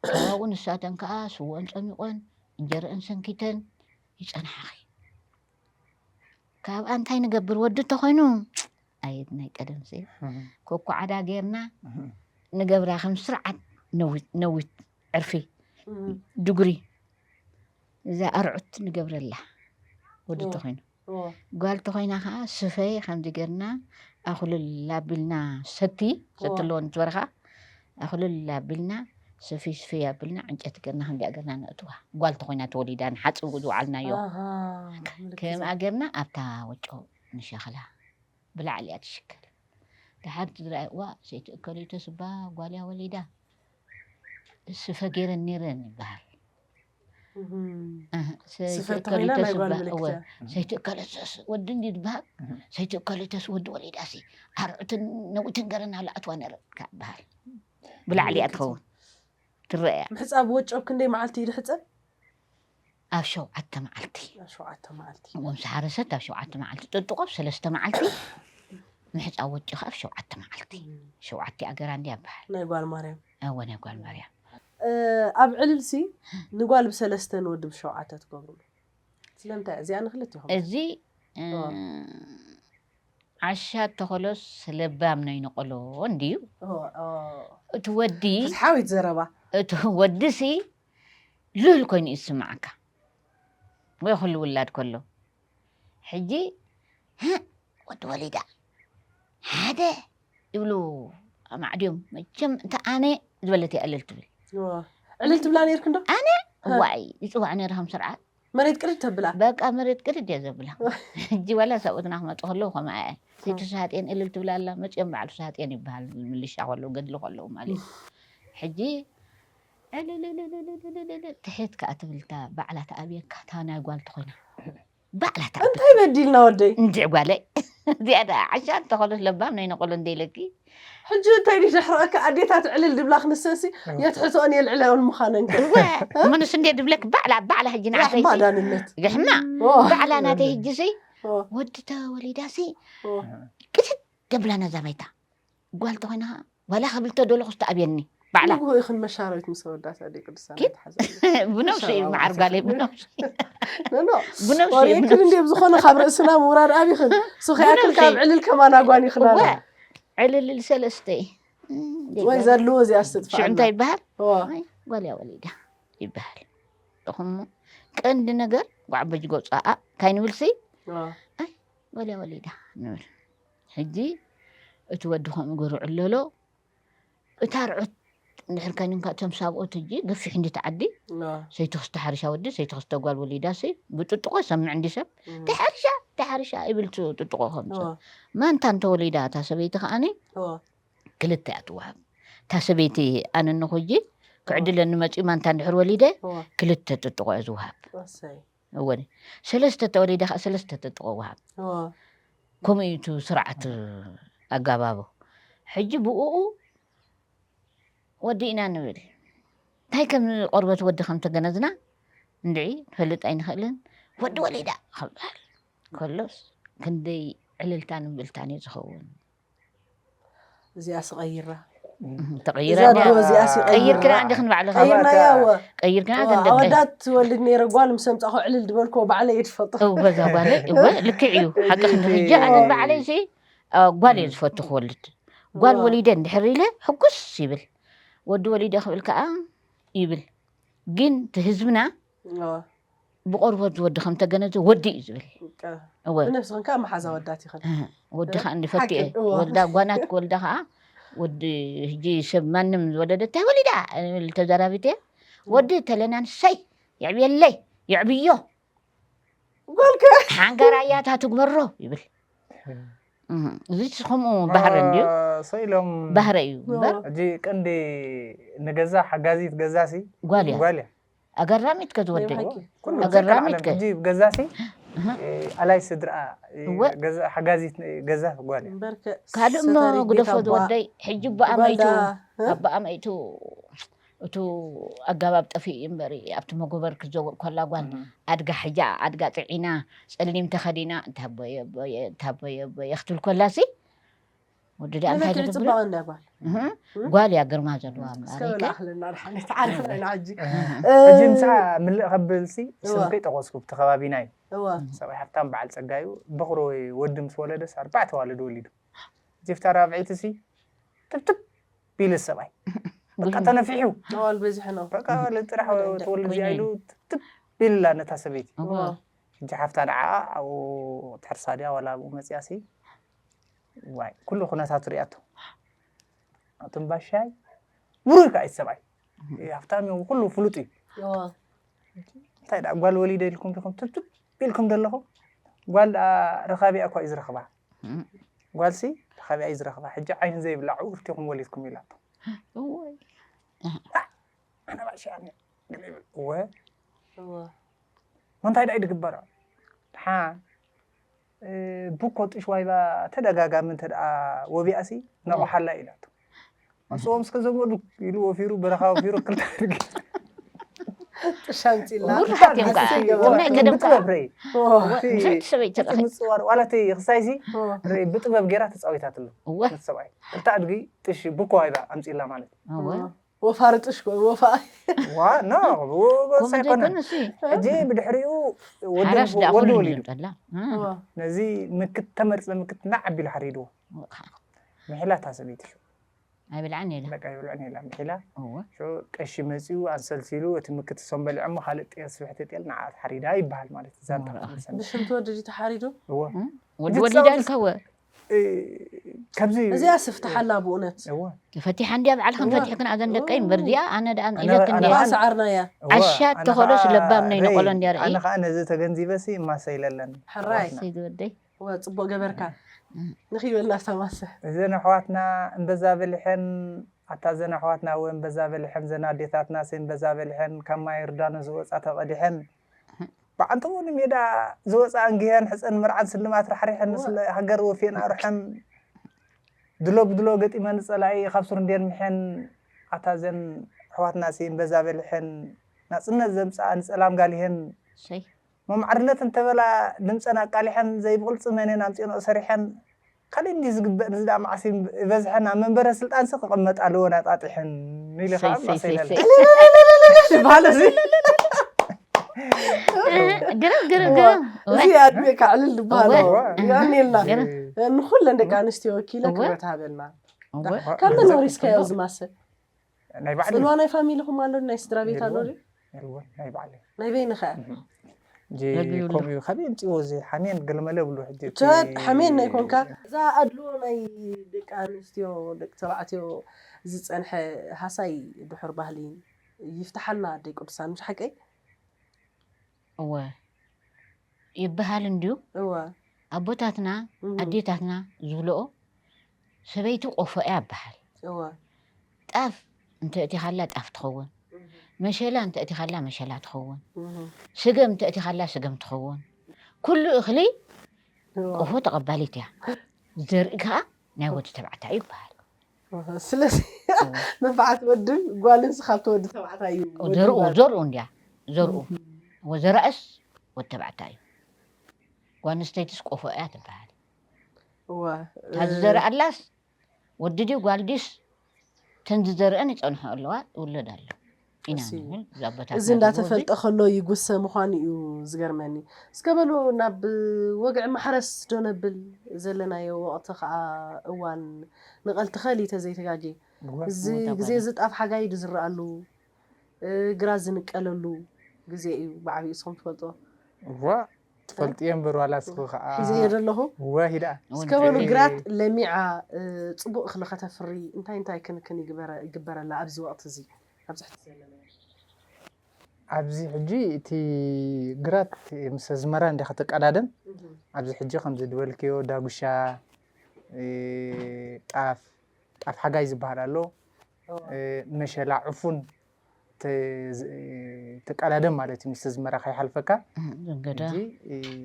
ካብኡ ንሳተን ከዓ ስወን ፀሚቆን እንጀረአን ሰንኪተን ይፀንሓኺ ካብኣ እንታይ ንገብር ወዲ እንተኾይኑ ኣየት ናይ ቀደም ሲ ኮኮዓዳ ጌርና ንገብራ ከም ስርዓት ነዊት ነዊት ዕርፊ እህ፣ ድጉሪ እዛ ኣርዑት ንገብረላ ወዲ እዎ። ተኾይኑ እዎ፣ ጓል ተኾይና ከዓ ስፈ ከምዚ ጌርና ኣኹልል ኣቢልና ሰቲ ሰቲ እዎ። ኣለዎ ንትበርኻ ኣኹልል ኣቢልና ስፊ ስፊ ኣቢልና ዕንጨቲ ጌርና ከምዚኣ ጌርና ነእትዋ ጓል ተኾይና ተወሊዳ ንሓፅብ ዝወዓልናዮ ኣሃ፣ ምልክት ከምኣ ጌርና ኣብታ ወጮ ንሸኽላ ብላዕሊ እያ ትሽከል ድሓር ትዝረኣይ እዋ ሰይቲ እከለይቶ ስባ ጓልያ ወሊዳ ስፈ ጌረን ኔረን ይበሃል እህ፣ ሰይቲ ስፈተ ኮይና እከሊተስ ናይ ጓል እባ-፣ ምልክት እወ፣ እያ። ሰይቲ እከሊተስ ወዲ እንዲ ዝበሃል፣ እህ። ሰይቲ እከሊተስ ወዲ ወሊዳሲ ኣርዑትን ነዊትን ገረን ኣለኣትዋ ነረ ካብ በሃል። ብላዕሊ እያ ምልክት እዩ። ትኸውን። ትረአ እያ። ምሕጻብ ወጮ ኣብ ክንደይ መዓልቲ እዩ ዝሕጸብ? ኣብ ሸውዓተ መዓልቲ። ኣብ ሸውዓተ መዓልቲ። እሞ ምስ ሓረሰት ኣብ ሸውዓተ መዓልቲ። ጥጥቆ ኣብ ሰለስተ መዓልቲ። ምሕጻብ ወጮ ከኣ ኣብ ሸውዓተ መዓልቲ። እም። ሸውዓተ ኣገራ እንዲ ይበሃል። ናይ ጓል ማርያም። እወ፣ ናይ ጓል ማርያም። እ፣ ኣብ ዕልልሲ ንጓል ብሰለስተ ንወዲ ብሸውዓተ ትገብሩ። ስለምንታይ? እዚኣ ንክልቲኹም። እዚ፣ እ፣ ኦ። ዓሻ ተኸሎስ ለባም ናይ ንቆሎ እንድዩ። ኦ፣ ኦ። እቲ ወዲ፣ ፍትሓዊት ዘረባ። እቲ ወዲሲ ልል ኮይኑ እዩ ዝስምዓካ። ወይ ኩሉ ውላድ ከሎ። ሕጂ፣ "ሃ፣ ወዲ ወሊዳ። ሓደ" ይብሉ ኣማዕድዮም። መቸም እንተ ኣነ ዝበለት እያ ዕልል ትብል። ኦ። ዕልል ትብላ ነይርክ እንዶ? ኣነ? ሃ። ዋይ፣ ይጽዋዕ ነይረ ከም ስርዓት። መሬት ቅድድ ተብላ? በቃ መሬት ቅድድ እየ ዘብላ። ሕጂ ዋላ ሰብኡትና ክመጡ ከለዉ ከምኣ እያ። ሰይቲ እ። ሳጥየን እልል ትብላ ኣላ፣ መጺኦም በዓል ሳጥየን ይበሃል፣ ምልሻ ከለዉ፣ ገድሊ ከለዉ ማለት እዩ። ሕጂ ዕልልልልልልልልል ትሕት ከኣ ትብል፣ እታ ባዕላ ትኣብየካ፣ እታ ናይ ጓል ተኾይና። ባዕላ እንታይ ትኣብየካ። በዲልና ወደይ? እንድዒ ጓለይ። እዚኣ ደኣ ዓሻ እንተኾነት ለባም ናይ ነቆሎ እንደ ኢለኪ። ሕጂ እንታይ ድዩ ዘሕርቐካ? ኣዴታት ዕልል ድብላ ክንሰንሲ እወ። የትሕትኦን የልዕለኦን ምዃነን ከ? እወ፣ እ? ምንስ እንደ ድብለክ ባዕላ፣ ባዕላ ሕጂ ንዓሰይ ሲ-፣ ማዳንነት። ግሕማ። ኦ። ባዕላ ናተይ ሕጂ ሲ፣ ኦ። ወዲ ተወሊዳ ሲ፣ ኦ። ቅትት ደብላ ነዛ ባይታ። ጓል ተኾይና፣ ዋላ ክብል ተደለኹስ ትኣብየኒ። ባዕላ። ንግሆ ኢኽን መሻረዊት ምስ ኣወዳት ኣደይ ቅዱሳን ኪድ? ኣይትሓዘኒ። ብነብሱ እዩ መሻረዊት መዓር ጓለይ፣ ኢኽን። ብነብሱ። ኖ፣ ኖ። ብነብሱ እዩ፣ ወሬክን ብነብሱ። እንዴ ብዝኾነ ካብ ርእስና ምውራድ ኣብይኽን። ሱኺ ኣክል ብነብሱ ካብ እዩ። ዕልል ከማን ኣጓን ይኽን እወ። ኣለ። ዕልልል ሰለስተ እዩ። እም፣ ወይ ደጋ-፣ ዘድልዎ እዚኣ ስትጥፋ ሽዑ ኣላ። እንታይ ይበሃል? እወ። ኣይ፣ ጓል እያ ወሊዳ ይበሃል። እኹሞ ቀንዲ ነገር ጓዕ በጅ ጎጻኣ እንታይ ንብልሲ? እወ። ኣይ፣ ጓል እያ ወሊዳ ንብል። ሕጂ እቲ ወዲ ከምኡ ገይሩ ዕለሎ፣ እታ ርዑት እንድሕር ከኒንካ እቶም ሳብኦት ሕጂ ገፊሕ እንዲ ተዓዲ፣ እወ። ሰይቲ ክስተ ሓሪሻ ወዲ፣ ሰይቲ ክስተ ጓል ወሊዳሲ፣ ብጥጥቆ ይሰምዕ እንዲ ሰብ፣ እም። ተሓሪሻ፣ ተሓሪሻ ይብል ቱ ጥጥቆ ከምጽእ። እወ። ማንታ እንተወሊዳ እታ ሰበይቲ ከኣኒ፣ እወ። ክልተ እያ ትወሃብ። እታ ሰበይቲ ኣነ እንኾ ሕጂ ክዕድለኒ መጺኡ ማንታ እንድሕር ወሊደ፣ እወ። ክልተ ጥጥቆ እያ ዝወሃብ። እሰይ። እወ። ሰለስተ ተወሊደ ከኣ ሰለስተ ጥጥቆ ወሃብ። እወ። ከምኡ እዩ እቲ ስርዓት ኣጋባቡ። ሕጂ ብኡኡ ወዲእና ንብል። እንታይ ከም ቆርበት ወዲ ከም ተገነዝና እንድዒ ንፈልጥ ኣይንኽእልን። ወዲ ወሊዳ ክበሃል ከሎስ ክንደይ ዕልልታን እምብልታን እዩ ዝኸውን። እዚኣስ ቀይራ። እም፣ ተቐይራ እዛ እንድያ። ድሮ እዚኣስ ቀይርክና ቀይራ። እንዲኽን ባዕልኻ። ቀይርናያ እወ። ቀይርክና እወ፣ ተንደግደ። ኣወዳት ትወልድ ነይረ ጓል ምስ ኣምጻኹ ዕልል ዝበልክዎ ባዕለይ እየ ዝፈልጦ። እው፣ በዛ ጓለይ፣ እወ፣ ልክዕ እዩ። ሓቂ ክንዲ ሕጂ ኣነ እወ። ባዕለይ ሲ፣ እ፣ ጓል እየ ዝፈቱ ክወልድ። ጓል እወ። ወሊደ እንድሕር ኢለ ሕጉስ ይብል። ወዲ ወሊደ ክብል ከኣ ይብል። ግን እቲ ህዝብና እወ። ብቆርበት ዝወዲ ከም ተገነዘ ወዲ እዩ ዝብል። በቃ። እወ። ብነብስኽን ከኣ መሓዛ ወዳት ኢኽን። እህ፣ ወዲ እ? ከኣ እንዲ ፈትየ። ሓቂ፣ እወ። ወልዳ ጓናት ክወልዳ ከኣ ወዲ ህጂ ሰብ ማንም ዝወለደ እንታይ ወሊዳ? እብል ተዛራቢት እየ። እወ። ወዲ ተለና ንሰይ የዕብየለይ፣ የዕብዮ። ጓልከ? ሓንጋራ እያ እታ ትግበሮ ይብል። እህ፣ እዚ ከምኡ ባህረ እንድዩ። እ፣ ሰኢሎም ባህረ እዩ እምበር። እወ። ሕጂ ቀንዲ ንገዛ ሓጋዚት ገዛሲ ጓል እያ። ጓል እያ። ኣገራሚት ከ ናይ ዝወደይ። ብሓቂ። ኩሉ ኣገራሚት ብዘይካ ከ? ሕጂ ገዛሲ፣ እህ። እ፣ ኣላይ ስድራ፣ እ፣ እወ። ገዛ፣ ሓጋዚት ገዛ ጓል እያ። እምበርከ ካልእ እሞ ሰታሪት ግደፎ ቤት ኣቦኣ። ዝወደይ፣ ሕጂ ኣቦኣ ጓል መይቱ፣ ዳ፣ እ? ኣቦኣ መይቱ፣ እቱ ኣጋባብ ጠፊኡ እዩ እምበር፣ ኣብቲ መጎበር ክዘውር ኮላ ጓል፣ እህ። ኣድጋ ሕጃ፣ ኣድጋ ጥዒና፣ ጸሊም ተኸዲና፣ እንታ ቦየ ቦየ፣ እንታ ቦየ ቦየ ክትብል ኮላሲ፣ ወዲ ደኣ እንታይ መለክዒ ትብሎ? ጽባቐ እንዳ ጓል። እህ፣ እም? ጓል እያ ግርማ ዘለዋ እምበር እስከ በላ ኣይከ-፣ ኣኽለና ድሓነት ዓርፍና ኢና ሕጂ። እህ። እ፣ ሕጂ ምስኣ ምልእ ከብልሲ እወ። ስም ከይጠቐስኩ ብቲ ከባቢና እዩ። እወ። ሰብኣይ ሃብታም በዓል ጸጋ እዩ። በኹሪ ወይ ወዲ ምስ ወለደስ ኣርባዕተ ዋልድ ወሊዱ። ዚፍታ ራብዒትሲ ትብትብ ቢሉ ሰብኣይ። በቃ ብዙሕ ተነፊሑ። ኣዋል በዚሑ ነው። በቃ ዋልድ ጥራሕ ሓደ እንዳ ትወልድ እዚኣ ኮይነ። ኢሉ ትብትብ ቢልላ ነታ ሰበይቲ። እወ። እወ። ሕጂ ሓፍታ ንዓኣ ኣብኡ ትሕርሳ ድያ ዋላ ኣብኡ መጺኣሲ? ዋይ፣ ኩሉ ኩነታቱ ሪኣቶ። እቶም ባሻይ ውሩይ ከኣ እዩ ሰብኣይ። እህ። ሃብታም እዮም፣ ኩሉ ፍሉጥ እዩ። እወ። እንታይ ደኣ ጓል ወሊደ ኢልኩም ዲኹም ትብትብ ኢልኩም ዘለኹም? ጓል ደኣ ረኻቢኣ እኳ እዩ ዝረኽባ። እህ። ጓልሲ ረኻቢኣ እዩ ዝረኽባ። ሕጂ ዓይኒ ዘይብላ ዕውርቲ ኢኹም ወሊድኩም ኢላቶ። እወይ። ኣነ ባሻ እየ። እወ። ምንታይ ዳይ ድግበራ ድሓ ብኮ ጥሽ ዋይባ ተደጋጋሚ እንተ ደኣ ወቢኣሲ ነቑሓላ ኢላቶ። ኣንስዎም እስከ ዘመዱ ኢሉ ወፊሩ በረኻ ወፊሩ ክልተ ኣድርጊ ጥሻምፂላ ጉርሓት እዮም ከዓ ናይ ገደም ከዓ ብጥበብ ረይ ሰበይቲ ምፅዋር ዋላ እቲ ክሳይሲ ብጥበብ ገይራ ተፃዊታትሉ እወ ነቲ ሰብኣይ ክልተ ኣድጊ ጥሽ ብኮ ዋይባ ኣምፂላ ማለት እዩ። እወ ወፋሪ ጥሽ ወፋ ዋ ኖ ወሳይ ኮነ ዘይኮነ እሱ ሕጂ ብድሕሪኡ ወዲ ሓራስ ደኣ ወዲ ኩሉ ወሊዱ ይጠላ ነዚ ምክት ተመርፀ ምክት ናዕ ኣቢሉ ሓሪድዎ ምሕላ እታ ሰበይቲ ሽዑ ኣይብልዓን የለ በቃ ይብልዕን የላ ምሒላ እወ ሽዑ ቀሺ መፂኡ ኣንሰልሲሉ እቲ ምክት ሶም በሊዖሞ ካልእ ጤል ስብሕቲ ጤል ንዓ ሓሪዳ ይበሃል ማለት እዛ እወ። ተቐምሰ ብሽም ትወድድ ተሓሪዱ እወ ወዲ እዚ ወሊዳ ፃውቲ- ኢልካወ እ፣ ካብዚ እዚኣ ስፍትሓላ ብኡነት እወ ፈቲሓ እንድያ ባዕልካ ፈቲሕክን ኣዘን ደቀይ በርዚኣ ኣነ ደኣ ኣነ- ኢለክ ኣነ- እንድያ ዋ ሰዓርናያ እወ፣ ዓሻ ኣነ ተኸሎስ ከዓ ለባም ናይ ሬይ፣ ንቆሎ እንድያ ርኣይ ኣነ ከዓ ነዚ ተገንዚበሲ እማሰ ኢለለን ሕራይ ሰይዲ ወደይ ወ ፅቡቅ ገበርካ እም። ንኽይበልና ዝተማስሕ እዘን ኣሕዋትና እምበዛ በሊሐን ኣታ እዘን ኣሕዋትና እውን በዛ በሊሐን ዘን ኣዴታትና ሲ እምበዛ በሊሐን ካብ ማይ ርዳኖ ዝወፃ ተቐዲሐን ብዓንተኡ ንሜዳ ዝወፃ እንግህያን ሕፀን መርዓን ስልማት ራሕሪሐን ስለ ሃገር ወፊየን ኣርሐን ድሎ ብድሎ ገጢመን ፀላኢ ካብ ሱር እንዴን ምሐን ኣታ እዘን ኣሕዋትና ሲ እምበዛ በሊሐን ናፅነት ዘምፅኣ ንፀላም ጋሊሀን ሰይ መማዕርነት እንተበላ ድምፀን ኣቃሊሐን ዘይብቕልፂ መንን ኣምፂኦን ኣሰሪሐን ካልእ እንዲ ዝግበእ ንዝዳ ማዕሲ ይበዝሐን ኣብ መንበረ ስልጣንሲ ክቕመጥ ኣለወን ኣጣጢሐን ኢሉ ከዓ ሰይ፣ ሰይ፣ ሰይ፣ ማሰይለለ ሰይ። ዝበሃል እዚ ግርም ግርም እዋ፣ ግርም እዚ ኣድቤ ካዕልል ዝበሃል እወ። ይቀኒልና ግርም ንኩለን ደቂ ኣንስትዮ ወኪለ እወ። ክብረት ሃበልና እወ እዋ። ካብ መኖሪስ ከዮ ዝማሰ ናይ ባዕሉ ፅልዋ ናይ ፋሚሊኹም ኣሎ ናይ ስድራ ቤት ኣሎ ድዩ? የልቦን ናይ ባዕሉ ናይ በይንኸ እንጂ ረድዩሉ። ከምኡ እዩ ካበይ ኣምፅዎ እዚ ሓሜን ገለመለ ብሉ ሕጂ እቲ ቸት ሓሜን ናይ ኮንካ እዛ ኣድልዎ ናይ ደቂ ኣንስትዮ ደቂ ተባዕትዮ ዝፀንሐ ሃሳይ ድሑር ባህሊ ይፍትሓልና ኣደይ ቅዱሳን ምሽ ሓቀይ እወ ይበሃል እንድዩ እወ ኣቦታትና እም፣ ኣዴታትና ዝብልኦ ሰበይቲ ቆፎ እያ ይበሃል እወ ጣፍ እንተእቲኻላ ጣፍ ትኸውን መሸላ እንተእቲኻላ መሸላ ትኸውን እም፣ ስገም እንተእቲኻላ ስገም ትኸውን ኩሉ እኽሊ እወ ቆፎ ተቐባሊት እያ ዘርኢ ከዓ ናይ ወዲ ተባዕታይ ይበሃል ስለዚ መንፋዓት ወድን ጓልን ስኻብ ተወዲ ተባዕታይ እዩ ዘርኡ ዘርኡ እንድያ ዘርኡ ወዘራእስ ወዲ ተባዕታይ እዩ ጓል ኣንስተይትስ ቆፎ እያ ትበሃል እዋ እታ ዝዘርኣላስ ወዲ ድዩ ጓል ድዩስ ተን ዝዘርአን ይፀንሑ ኣለዋ ይውለድ ኣሎ ኢና ንብል እዛ ኣቦታትና እዚ ዝብልዎ እንዳተፈልጠ ከሎ ይጉሰ ምዃኑ እዩ ዝገርመኒ እስከ በሉ ናብ ወግዒ ማሕረስ ዶ ነብል ዘለናዮ ወቕቲ ከዓ እዋን ንቐልቲ ኸሊ ተዘይተጋጌ እዚ ግዜ እዚ ጣፍ ሓጋይ ዝዝረኣሉ ግራት ዝንቀለሉ ግዜ እዩ ብዓብዩ እስኹም ትፈልጦ እዋ ትፈልጥዮ እምበር ዋላ እስኹ ከዓ ሒዘዮ ዘለኹ ወሂዳ እስከ በሉ ግራት ለሚዓ ፅቡቅ እኽሊ ከተፍሪ እንታይ እንታይ ክንክን ይግበረላ ኣብዚ ወቅቲ እዚ ኣብዚ ሕጂ ዘለና ኣብዚ ሕጂ እቲ ግራት ምስ ኣዝመራ እንዲ ከተቀዳደም ኣብዚ ሕጂ ከምዚ ዝበልክዮ ዳጉሻ ጣፍ ጣፍ ሓጋይ ዝበሃል ኣሎ መሸላ ዕፉን ተቀዳደም ማለት እዩ ምስ ኣዝመራ ከይሓልፈካ ገዳ ሕጂ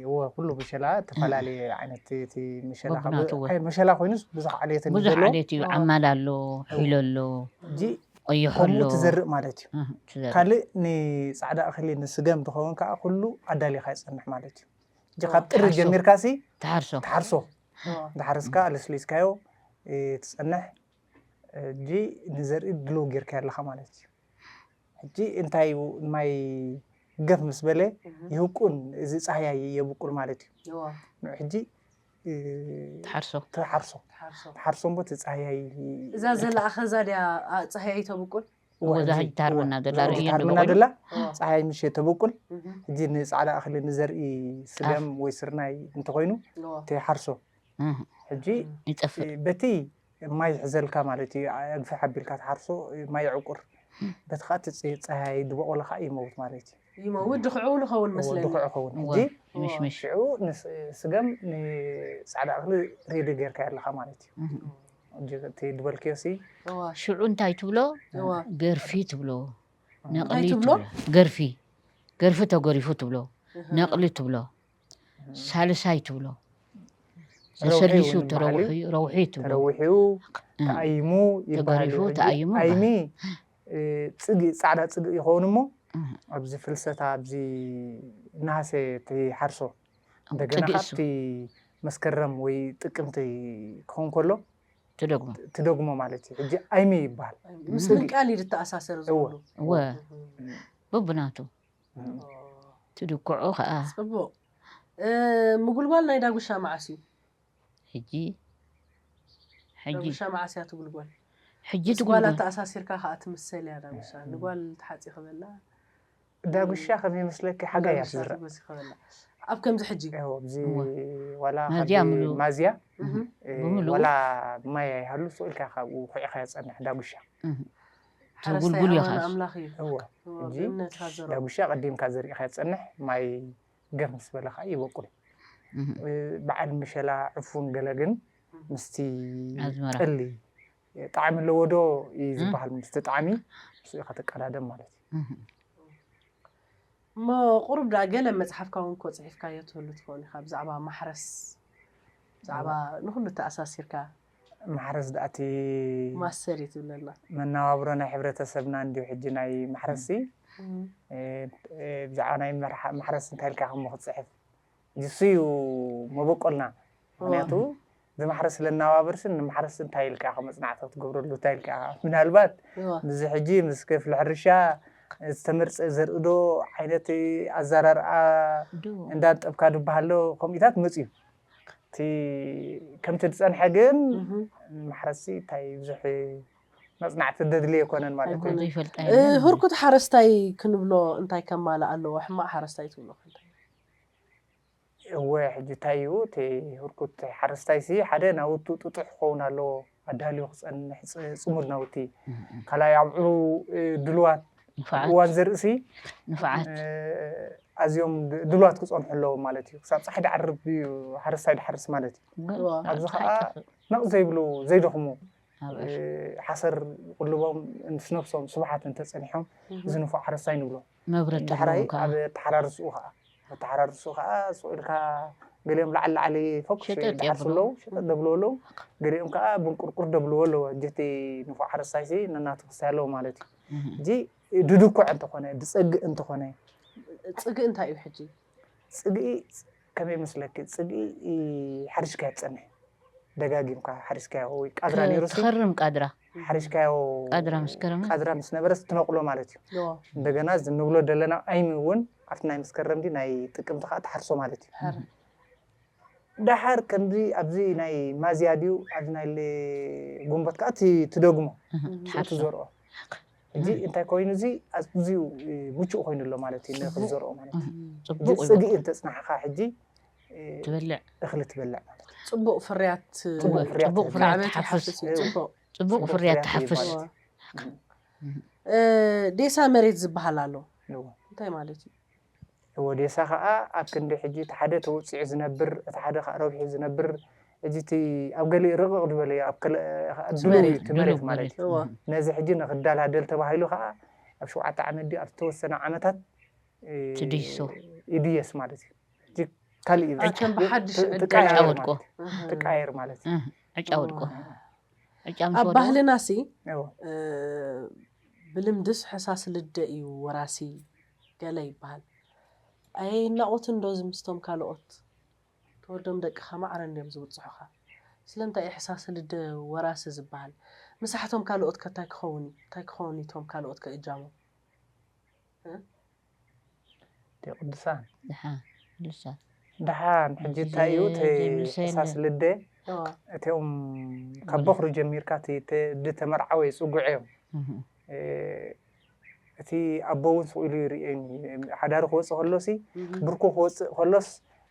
እወ ኩሉ መሸላ ተፈላለየ ዓይነት እቲ መሸላ ካብ- በብናቱ እወ። ኣይ፣ መሸላ ኮይኑስ ብዙሕ ዓሌት ብዙሕ ዘሎ ዓሌት እዩ ዓማል ኣሎ ሒሎ ኣሎ ሕጂ ቆይሖ ከምኡ ኣሎ ትዘርእ ማለት እዩ እህ፣ ትዘርእ። ካልእ ንፃዕዳ እኽሊ ንስገም ትኸውን ከዓ ኩሉ ኣዳሊኻ ይፀንሕ ማለት እዩ ሕጂ ካብ ጥሪ ትሓርሶ። ጀሚርካሲ ትሓርሶ ትሓርሶ እንዳሓረስካ ኣለስሊስካዮ እ፣ ትፀንሕ ሕጂ ንዘርኢ ድልው ጌርካ ኣለካ ማለት እዩ ሕጂ እንታይ እዩ ማይ ገፍ ምስ በለ ይህቁን እዚ ፀሃያይ የብቁል ማለት እዩ ንዑ ሕጂ እ፣ ትሓርሶ ትሓርሶ ትሓርሶ ትሓርሶ እምቦ እቲ ፀሃያይ እዛ ዘላ ኣኸዛ ድያ አ፣ ፀሃያይ ተብቁል እወ፣ እዛ ሕጂ ትሃርመና ዘላ እዛ ርእዮ ትሃርመና እንዶ ዘላ እዋ። ፀሃይ ምሸ ተብቁል ሕጂ ንፃዕዳ እኽሊ ንዘርኢ ስገም ወይ ስርናይ እንተኮይኑ እዋ። ተይሓርሶ እህ፣ ሕጂ ይጠፍእ በቲ ማይ ይሕዘልካ ማለት እዩ ኣግፍሕ ኣቢልካ ትሓርሶ ማይ ዕቁር በቲ ከዓ እቲ ፀ- ፀሃይ ዝበቆሎ ከዓ ይመውት ማለት እዩ ይመውት ድኽዕኡ ንኸውን መስለኒ ድኩዕ ኸውን እወ፣ ሕጂ ምሽምሽ ሽዑ ንስገም ንፃዕዳ እኽሊ ሬዲ ጌርካ ኣለካ ማለት እዩ እህ። ሕጂ እቲ ዝበልክዮ ሲ እዋ ሽዑ እንታይ ትብሎ እዋ ገርፊ ትብሎ ነቕሊ እንታይ ትብሎ? ትብሎ ገርፊ ገርፊ ተገሪፉ ትብሎ፣ ነቕሊ ትብሎ፣ ሳልሳይ ትብሎ፣ ተሰሊሱ ተረውሒ ረውሒ ትብሎ። ተረውሒኡ ተኣይሙ ይበሃል። ተኣይሙ ኣይሚ ጽግኢ፣ ጻዕዳ ጽግኢ ይኸውን እሞ ኣብዚ ፍልሰታ፣ ኣብዚ ነሃሰ ትሓርሶ፣ እንደገና ካብቲ መስከረም ወይ ጥቅምቲ ክኸውን ከሎ ትደግሞ። ትደግሞ ማለት እዩ። ሕጂ ኣይሚ ይበሃል። ምስ ምንቃል እዩ ዝተኣሳሰር ዝብሉ። እወ። በብናቱ ትድክዖ ከዓ። ጽቡቕ። ምጉልጓል ናይ ዳጉሻ መዓስ እዩ? ሕጂ ሕጂ ዳጉሻ መዓስ እያ ትጉልጎል? ሕጂ ትጉልጎል። ንጓል ኣተኣሳሲርካ ከዓ ትምሰል እያ ዳጉሻ። ንጓል ተሓፂ ክበላ። ዳጉሻ ከም ይመስለኪ ሓጋይ እያ ትዝራእ። ኣብ ከምዚ ሕጂ ኣብዚ ዋላ ማዝያ ምሉእ። ማዝያ ብምሉእ። ዋላ ማይ ኣይሃሉ ስቕ ኢልካ ካብኡ ኩዒኻ የፀንሕ ዳጉሻ። ትጉልጉል ኢኻ። ኣምላኽ እዩ። እወ። ሕጂ ዳጉሻ ቀዲምካ ዘሪእኻ የፀንሕ፣ ማይ ገፍ ምስ በለ ከዓ ይበቁል። በዓል ምሸላ ዕፉን ገለ ግን ምስቲ ኣዝመራ። ጠሊ ጣዕሚ ኣለዎ ዶ እዩ ዝበሃል፣ ምስቲ ጣዕሚ ምስኡ ኢኻ ትቀዳደም ማለት እዩ። እሞ ቁሩብ ደኣ ገለ መጽሓፍካ እውን እኮ ጽሒፍካዮ ትህሉ ትኸውን ኢኻ፣ ብዛዕባ ማሕረስ፣ ብዛዕባ ንኹሉ ተኣሳሲርካ። ማሕረስ ደኣ እቲ ማስተር እዩ ትብለና። መነባብሮ ናይ ሕብረተሰብና እንድዩ። ሕጂ ናይ ማሕረስሲ፣ እም። እ፣ እ፣ ብዛዕባ ናይ መርሓ-፣ ማሕረስ እንታይ ኢልካ ከም ክትጽሕፍ፣ እዚ እዩ መበቆልና። ምኽንያቱ፣ ብማሕረስ ለናባብርሲ ንማሕረስ እንታይ ኢልካ ኢኻ መጽናዕቲ ክትገብረሉ፣ እንታይ ኢልካ ኢኻ? ምናልባት እዋ። ምስዚ ሕጂ ምስ ክፍሊ ሕርሻ ዝተመርጸ ዘርኢ ዶ ዓይነት ኣዘራርኣ ዶ። እንዳንጠብካ ድበሃል ዶ ከምኡታት መጽዩ። እቲ ከምቲ ዝጸንሐ ግን እህ። ማሕረስሲ እንታይ ብዙሕ መጽናዕቲ ዘድልዮ ኣይኮነን ማለት እዩ። ኣይኮነን። ዘይፈልጣ እ፣ የለን። ህርኩት ሓረስታይ ክንብሎ እንታይ ከማልእ ኣለዎ? ሕማቕ ሓረስታይ ትብሎ ከ እንታይ? እወ፣ ሕጂ እንታይ እዩ እቲ ህርኩት ሓረስታይሲ፣ ሓደ ናውቱ ጥጡሕ ክኸውን ኣለዎ፣ ኣዳልዩ ክጸንሕ፣ ጽ-፣ ጽሙድ ናውቲ። እም፣ እም። ካልኣይ ኣብዑሩ፣ እ፣ ድሉዋት፣ ንፋዓት። እዋን ዘርእሲ፣ ንፋዓት። እ፣ ኣዝዮም ድ-፣ ድሉዋት ክጸንሑ ኣለዎም ማለት እዩ። ክሳብ ጸሓይ ድዓርብ እዩ ሓረስታይ ድሓርስ ማለት እዩ። ገ-፣ እዋ። ኣብዚ ጸሓይ ከዓ ጠፍእ። ነቕ ዘይብሉ፣ ዘይደኽሙ፣ ኣብ እ፣ ዕርፊ። ሓሰር ይቕልቦም፣ ምስ ነብሶም ስቡሓት እንተጸኒሖም፣ እህ። እዚ ንፉዕ ሓረስታይ ንብሎ። መብረድ ዳሕራይ ኣለዎም ካብ። ኣብ ኣተሓራርስኡ ኸዓ፣ ኣተሓራርስኡ ኸዓ ስቕ ኢልካ ገሊኦም ላዕሊ ላዕሊ ፎክስ ሸጠጥ ድሓርሱ የብሉ። ኣለዉ፣ ሸጠጥ ደብልዎ ኣለዉ። ገሊኦም ከኣ ብንቁርቁር ደብልዎ ኣለዉ። ሕጂ እቲ ንፉዕ ሓረስታይሲ ነናቱ ክሳይ ኣለዎ ማለት እዩ። እህ። ሕጂ ድድኩዕ እንተኾነ፣ ድጸግእ እንተኾነ። ጽግእ እንታይ እዩ ሕጂ? ጽግኢ ከመይ ይመስለኪ? ጽግኢ ሓሪሽካዮ ትጸንሕ። ደጋጊምካ ሓሪሽካዮ ወይ ቃድራ ከ-፣ ነይሩሲ ትኸርም ቃድራ። ሓሪሽካዮ ቃድራ ምስ ከረመ? ቃድራ ምስ ነበረስ ትነቕሎ ማለት እዩ። ዮ። እንደገና እዚ ንብሎ ዘለና ኣይሚ እውን ኣብቲ ናይ መስከረም ድዩ ናይ ጥቅምቲ ከዓ ትሓርሶ ማለት እዩ። ሕር። ደሓር ከምዚ ኣብዚ ናይ ማዝያ ድዩ ኣብዚ ናይ ለ-፣ ጉንበት ከዓ ቲ-፣ ትደግሞ። እህ፣ እህ። ትሓርሶ። ትዘርኦ። ሕጂ እህ። እንታይ ኮይኑ እዚ ኣዝዩ፣ እ፣ ምቹእ ኮይኑ ኣሎ ማለት እዩ፣ ጽቡቕ። ንኽትዘርኦ ማለት እዩ። እህ፣ ጽቡቕ ሕጂ እዩ። ጽግኢ እንተጽናሕካ ሕጂ፣ እ፣ ትበልዕ። እኽሊ ትበልዕ ማለት እዩ። ጽቡቕ ፍርያት፣ ጽቡቕ ፍርያት ጽቡቕ ትህብ። ፍርያት ዓመት ትሓፍስ። ይሓፍስ እዩ። እዎ። ጽቡቕ ጽቡቕ ፍርያት ፍርያት ትሓፍስ። ይህብ ማለት እዩ። እዎ። እህ። እ፣ ዴሳ መሬት ዝበሃል ኣሎ። እዎ። እንታይ ማለት እዩ? ወዴሳ ኸዓ ኣብ ክንዲ ሕጂ እቲ ሓደ ተወጺዑ ዝነብር፣ እቲ ሓደ ኸዓ ረቢሑ ዝነብር፣ እዚ እቲ ኣብ ገሊኡ ርቕቕ ዝበለ እዩ፣ ኣብ ከለ-፣ ኸዓ እቲ ድሉው እዩ መሬት፣ እቲ መሬት ድሉው ማለት መሬት። እዩ። እዋ። ነዚ ሕጂ ንኽደላደል ተባሂሉ ኸዓ ኣብ ሸውዓተ ዓመት ድዩ ኣብ ዝተወሰነ ዓመታት፣ እ፣ ትድይሶ። ይድየስ ማለት እዩ። እዚ ካልእ እዩ። ኣቸም ብሓድሽ ት-፣ ዕድል። ትቀያየር ዕጫ ወድቆ። ማለት እዩ። እህ። ትቀያየር ማለት እዩ። እህ፣ ዕጫ ወድቆ። እዋ። ዕጫ ምስ ኣብ ወደቐ? ባህልና ሲ፣ እዎ። እ፣ ብልምድስ ሕሳስ ልደ እዩ ወራሲ ገለ ይበሃል። ኣየይናቑትን ዶ እዚ ምስቶም ካልኦት? ተወልዶም ደቅኻ ማዕረ እንድዮም ዝብጽሑኻ። ስለምንታይ እዩ ሕሳስ ልደ ወራሲ ዝበሃል? ምሳሕቶም ካልኦት ከ እንታይ ክኸውን እዩ? እንታይ ክኸውን እዩ እቶም ካልኦት ከ እጃሞም? እ? ደ ቅዱሳን። ደሓን፣ ቅዱሳን። ደሓን፣ ሕጂ እዚ እንታይ እዩ? እቲ ዘይምሰል። ሕሳስ ልደ፣ እዋ። እቲኦም ካብ እወ። በኹሪ ጀሚርካ እቲ ተ-፣ ዝተመርዓወ ይጽጉዑ እዮም። እህ። እ፣ እቲ ኣቦ እውን ስቕ ኢሉ ይርእየኒ። ሓዳሩ ክወጽእ ከሎሲ፣ እህ። ብርኩ ክወጽእ ከሎስ፣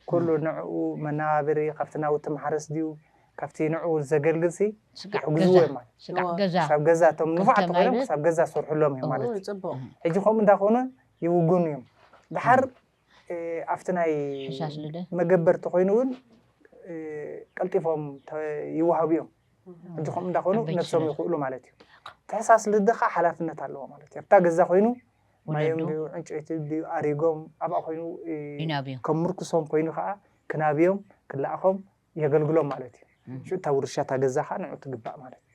ኩሉ እህ። ንዕኡ መነባበሪ፣ ካብቲ ናውቲ ማሕረስ ድዩ፣ ካብቲ ንዕኡ ዘገልግልሲ፣ ስጋዕ ይሕግዝዎ ገዛ፣ እዮም ማለት። ስጋዕ እዋ። ገዛ። ክሳብ ገዛ፣ እቶም ንፉዓት ክልተ ተኾይኖም፣ ማይበት። ክሳብ ገዛ ዝሰርሑሎም እዮም ማለት እዎ፣ እዩ። ጽቡቕ። እህ። ሕጂ ከምኡ እንዳኾነ ይውግኑ እዮም። ድሓር፣ እህ። እ፣ ኣብቲ ናይ ሕሳስ ልደ። መገበር ተኾይኑ እውን፣ እ፣ ቀልጢፎም ተ-፣ ይወሃቡ እዮም። እህ። ሕጂ ከምኡ እንዳኾኑ ኣብ ቤት ነብሶም ጽሕፈት። ይኽእሉ ማለት እዩ። እቲ ሕሳስ ልደ ኸዓ ሓላፍነት ኣለዎ ማለት እዩ። ኣብታ ገዛ ኮይኑ ማዮም ወለዱ ድዩ ዕንጨይቲ ድዩ ኣሪጎም ኣብኣ ኮይኑ እ፣ ይናብዮ ከም ምርኩሶም ኮይኑ ከዓ ክናብዮም ክለኣኾም የገልግሎም ማለት እዩ። እም። ሽዑ እታ ውርሻ እታ ገዛ ከዓ ንዑ ትግባእ ማለት እዩ።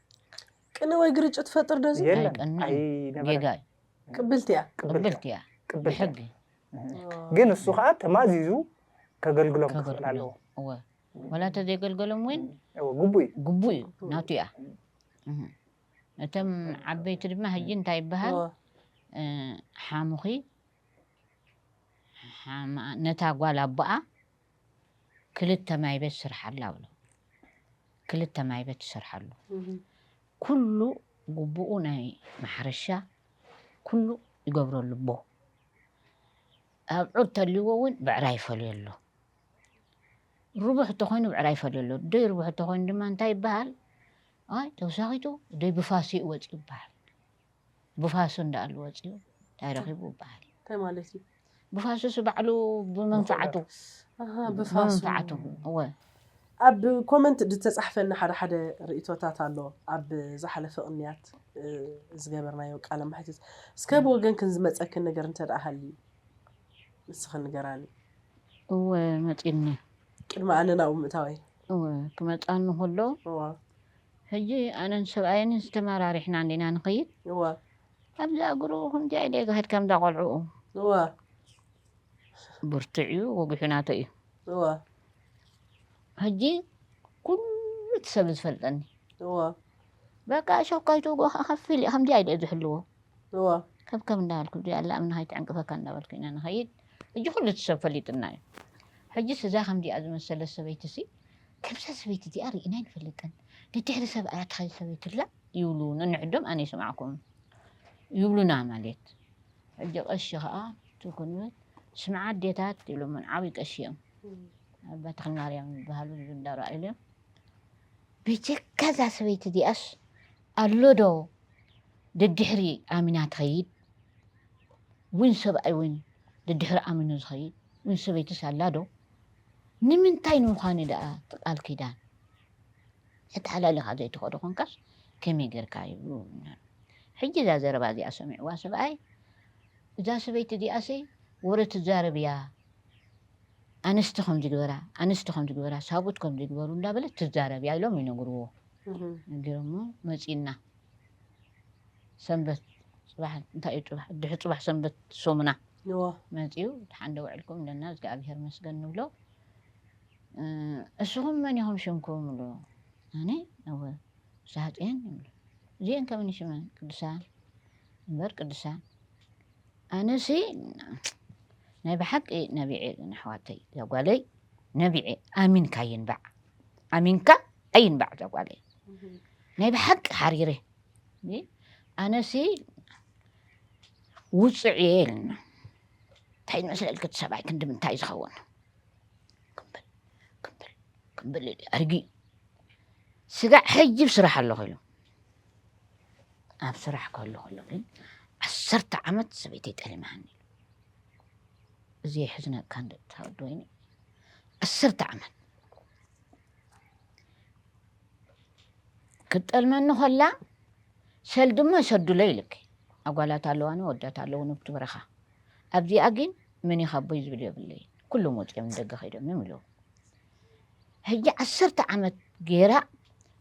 ቅነ ወይ ግርጭት ፈጥር ደዚ የለን ኣይቀንዕን። ኣይነበረን። ጌጋ እዩ። ቅብልቲ እያ። ቅብልቲ ቅብልቲ እያ ቅብልቲ እያ። ብሕጊ ግን እሱ ከዓ ተማዚዙ ከገልግሎም ክኽእል ከገልግሎም ኣለዎ። እወ ወላ እንተዘይገልገሎም እውን እዎ፣ ግቡእ እዩ። ግቡእ እዩ ናቱ እያ እህ። እቶም ዓበይቲ ድማ ሕጂ እንታይ ይበሃል እወ። እ፣ ሓሙኺ ሓማ- ነታ ጓል ኣቦኣ ክልተ ማይ ቤት ስርሓላ ብሎ ክልተ ማይ ቤት ትሰርሓሉ እህ። ኩሉ ግቡኡ ናይ ማሕረሻ ኩሉ ይገብረሉ ኣቦ ኣብዑር ተልዎ እውን ብዕራይ ይፈልየሉ ርቡሕ እንተኮይኑ ብዕራይ ይፈልየሉ ደይ ርቡሕ እንተኮይኑ ድማ እንታይ ይበሃል ኣይ ተውሳኺቱ ደይ ብፋሲ ወፂኡ ይበሃል ብፋሱ እንዳኣሉ ወፂኡ እንታይ ረኪቡ ይበሃል እንታይ ማለት እዩ ብፋሱስ ባዕሉ ብመንፈዓቱ ኣሃ፣ ብፋሱ ብመንፈዓቱ እወ ኣብ ኮመንት ዝተፃሕፈና ሓደ ሓደ ርእቶታት ኣሎ ኣብ ዝሓለፈ ቅንያት እ፣ ዝገበርናዮ ቃለ መሕትት እስከ ብወገንክን ዝመፀክን ነገር እንተ ደኣ ሃልዩ ንስኽን ንገራኒ እወ መፂኒ ቅድሚ ኣነ ናብኡ ምእታወይ እወ ክመፃኒ ከሎ እዋ ሕጂ ኣነን ሰብኣየንን ዝተመራሪሕና እንዲና ንኸይድ እዋ ኣብዛ እግሩ ከምዚኣ ኢለ ዝኸድ ከምዛ ቆልዕኡ እዋ ብርቱዕ እዩ ወጉሑ ናቶ እዩ እዋ ሕጂ ኩሉ እቲ ሰብ ዝፈልጠኒ እዋ በቃ ሸኳይቱ ጎ ከፊል እዩ ከምዚኣ ኢለ ዝሕልዎ እዋ ከብከብ እንዳበልኩ እዚ ኣላ እምኒ ከይትዕንቅፈካ እንዳበልኩ ኢና ንኸይድ ሕጂ ኩሉ እቲ ሰብ ፈሊጥና እዩ ሕጂ ስዛ ከምዚኣ ዝመሰለት ሰበይቲ ሲ ከምዛ ሰበይቲ እዚኣ ርኢና ይንፈልጥን ንድሕሪ ሰብ ኣያ ትኸይድ ሰበይቲ ላ ይብሉ ነንሕዶም ኣነ ይስማዕኩም ይብሉና ማለት ሕጂ ቀሺ ከዓ ትኩንበት ስምዓ ኣዴታት ኢሎምን ዓብይ ቀሺ እዮም ኣባ ተክለ ማርያም ዝበሃሉ ዝንዳራ ኢሎም ብጀካ እዛ ሰበይቲ እዚኣስ ኣሎ ዶ ደድሕሪ ኣሚና ትኸይድ እውን ሰብኣይ እውን ደድሕሪ ኣሚኑ ዝኸይድ እውን ሰበይትስ ኣላ ዶ ንምንታይ ንምዃኑ ደኣ ትቃል ኪዳን ሕቲ ሓላሊኻ ዘይትኸዶ ኮንካስ ከመይ ጌርካ ይብሉ ነሩ ሕጂ እዛ ዘረባ እዚኣ ሰሚዕዋ ሰብኣይ እዛ ሰበይቲ እዚኣሲ ወረ ትዛረብ እያ ኣንስቲ ከም ዝግበራ ኣንስቲ ከም ዝግበራ ሳቡት ከም ዝግበሩ እንዳበለት ትዛረብ እያ ኢሎም ይነግርዎ ነጊሮሞ መፂና ሰንበት ፅባሕ እንታይ እዩ ፅባሕ ድሕ ፅባሕ ሰንበት ሶምና እዋ መፂኡ ድሓን ዶ ውዕልኩም ኣለና እግዚኣብሔር መስገን ንብሎ እ፣ እስኹም መን ኢኹም ሽምኩም ብሎ ኣነ እወ ሳህጥየን ይብሉ እዚአን ከምን ሽመን ቅዱሳን እምበር ቅዱሳን ኣነሲ ናይ ብሓቂ ነቢዐ ግን ኣሕዋተይ እዛ ጓለይ ነቢዐ ኣሚንካ ይንባዕ ኣሚንካ ኣይንባዕ እዛ ጓለይ ናይ ብሓቂ ሓሪረ ኣነሲ ውፅዕ እየ ኢልና እንታይ ዝመስለልክ እቲ ሰብኣይ ክንዲ ምንታይ ዝኸውን ክምብል ክምብል ክምብል ኢሉ ኣድጊ ስጋዕ ሕጂ ብስራሕ ኣለኹ ኢሉ ኣብ ስራሕ ከሎ ከሎ ግን ዓሰርተ ዓመት ሰበይተይ ጠሊማሃኒ ኢሉ እዚ የሕዝነካ እንደ ተወዲ ወይኒ ዓሰርተ ዓመት ክትጠልመኒ ከላ ሰልዲ እሞ ሰዱለይ ኢልኪ ኣጓላት ኣለዋኒ ወዳት ኣለዉ ንብቲ በረኻ ኣብዚኣ ግን መን ኢኻ ኣቦይ ዝብል የብለይ ኩሎም ወፂኦም ንደገ ከይዶም እዮም ኢለዉ ሕጂ ዓሰርተ ዓመት ገይራ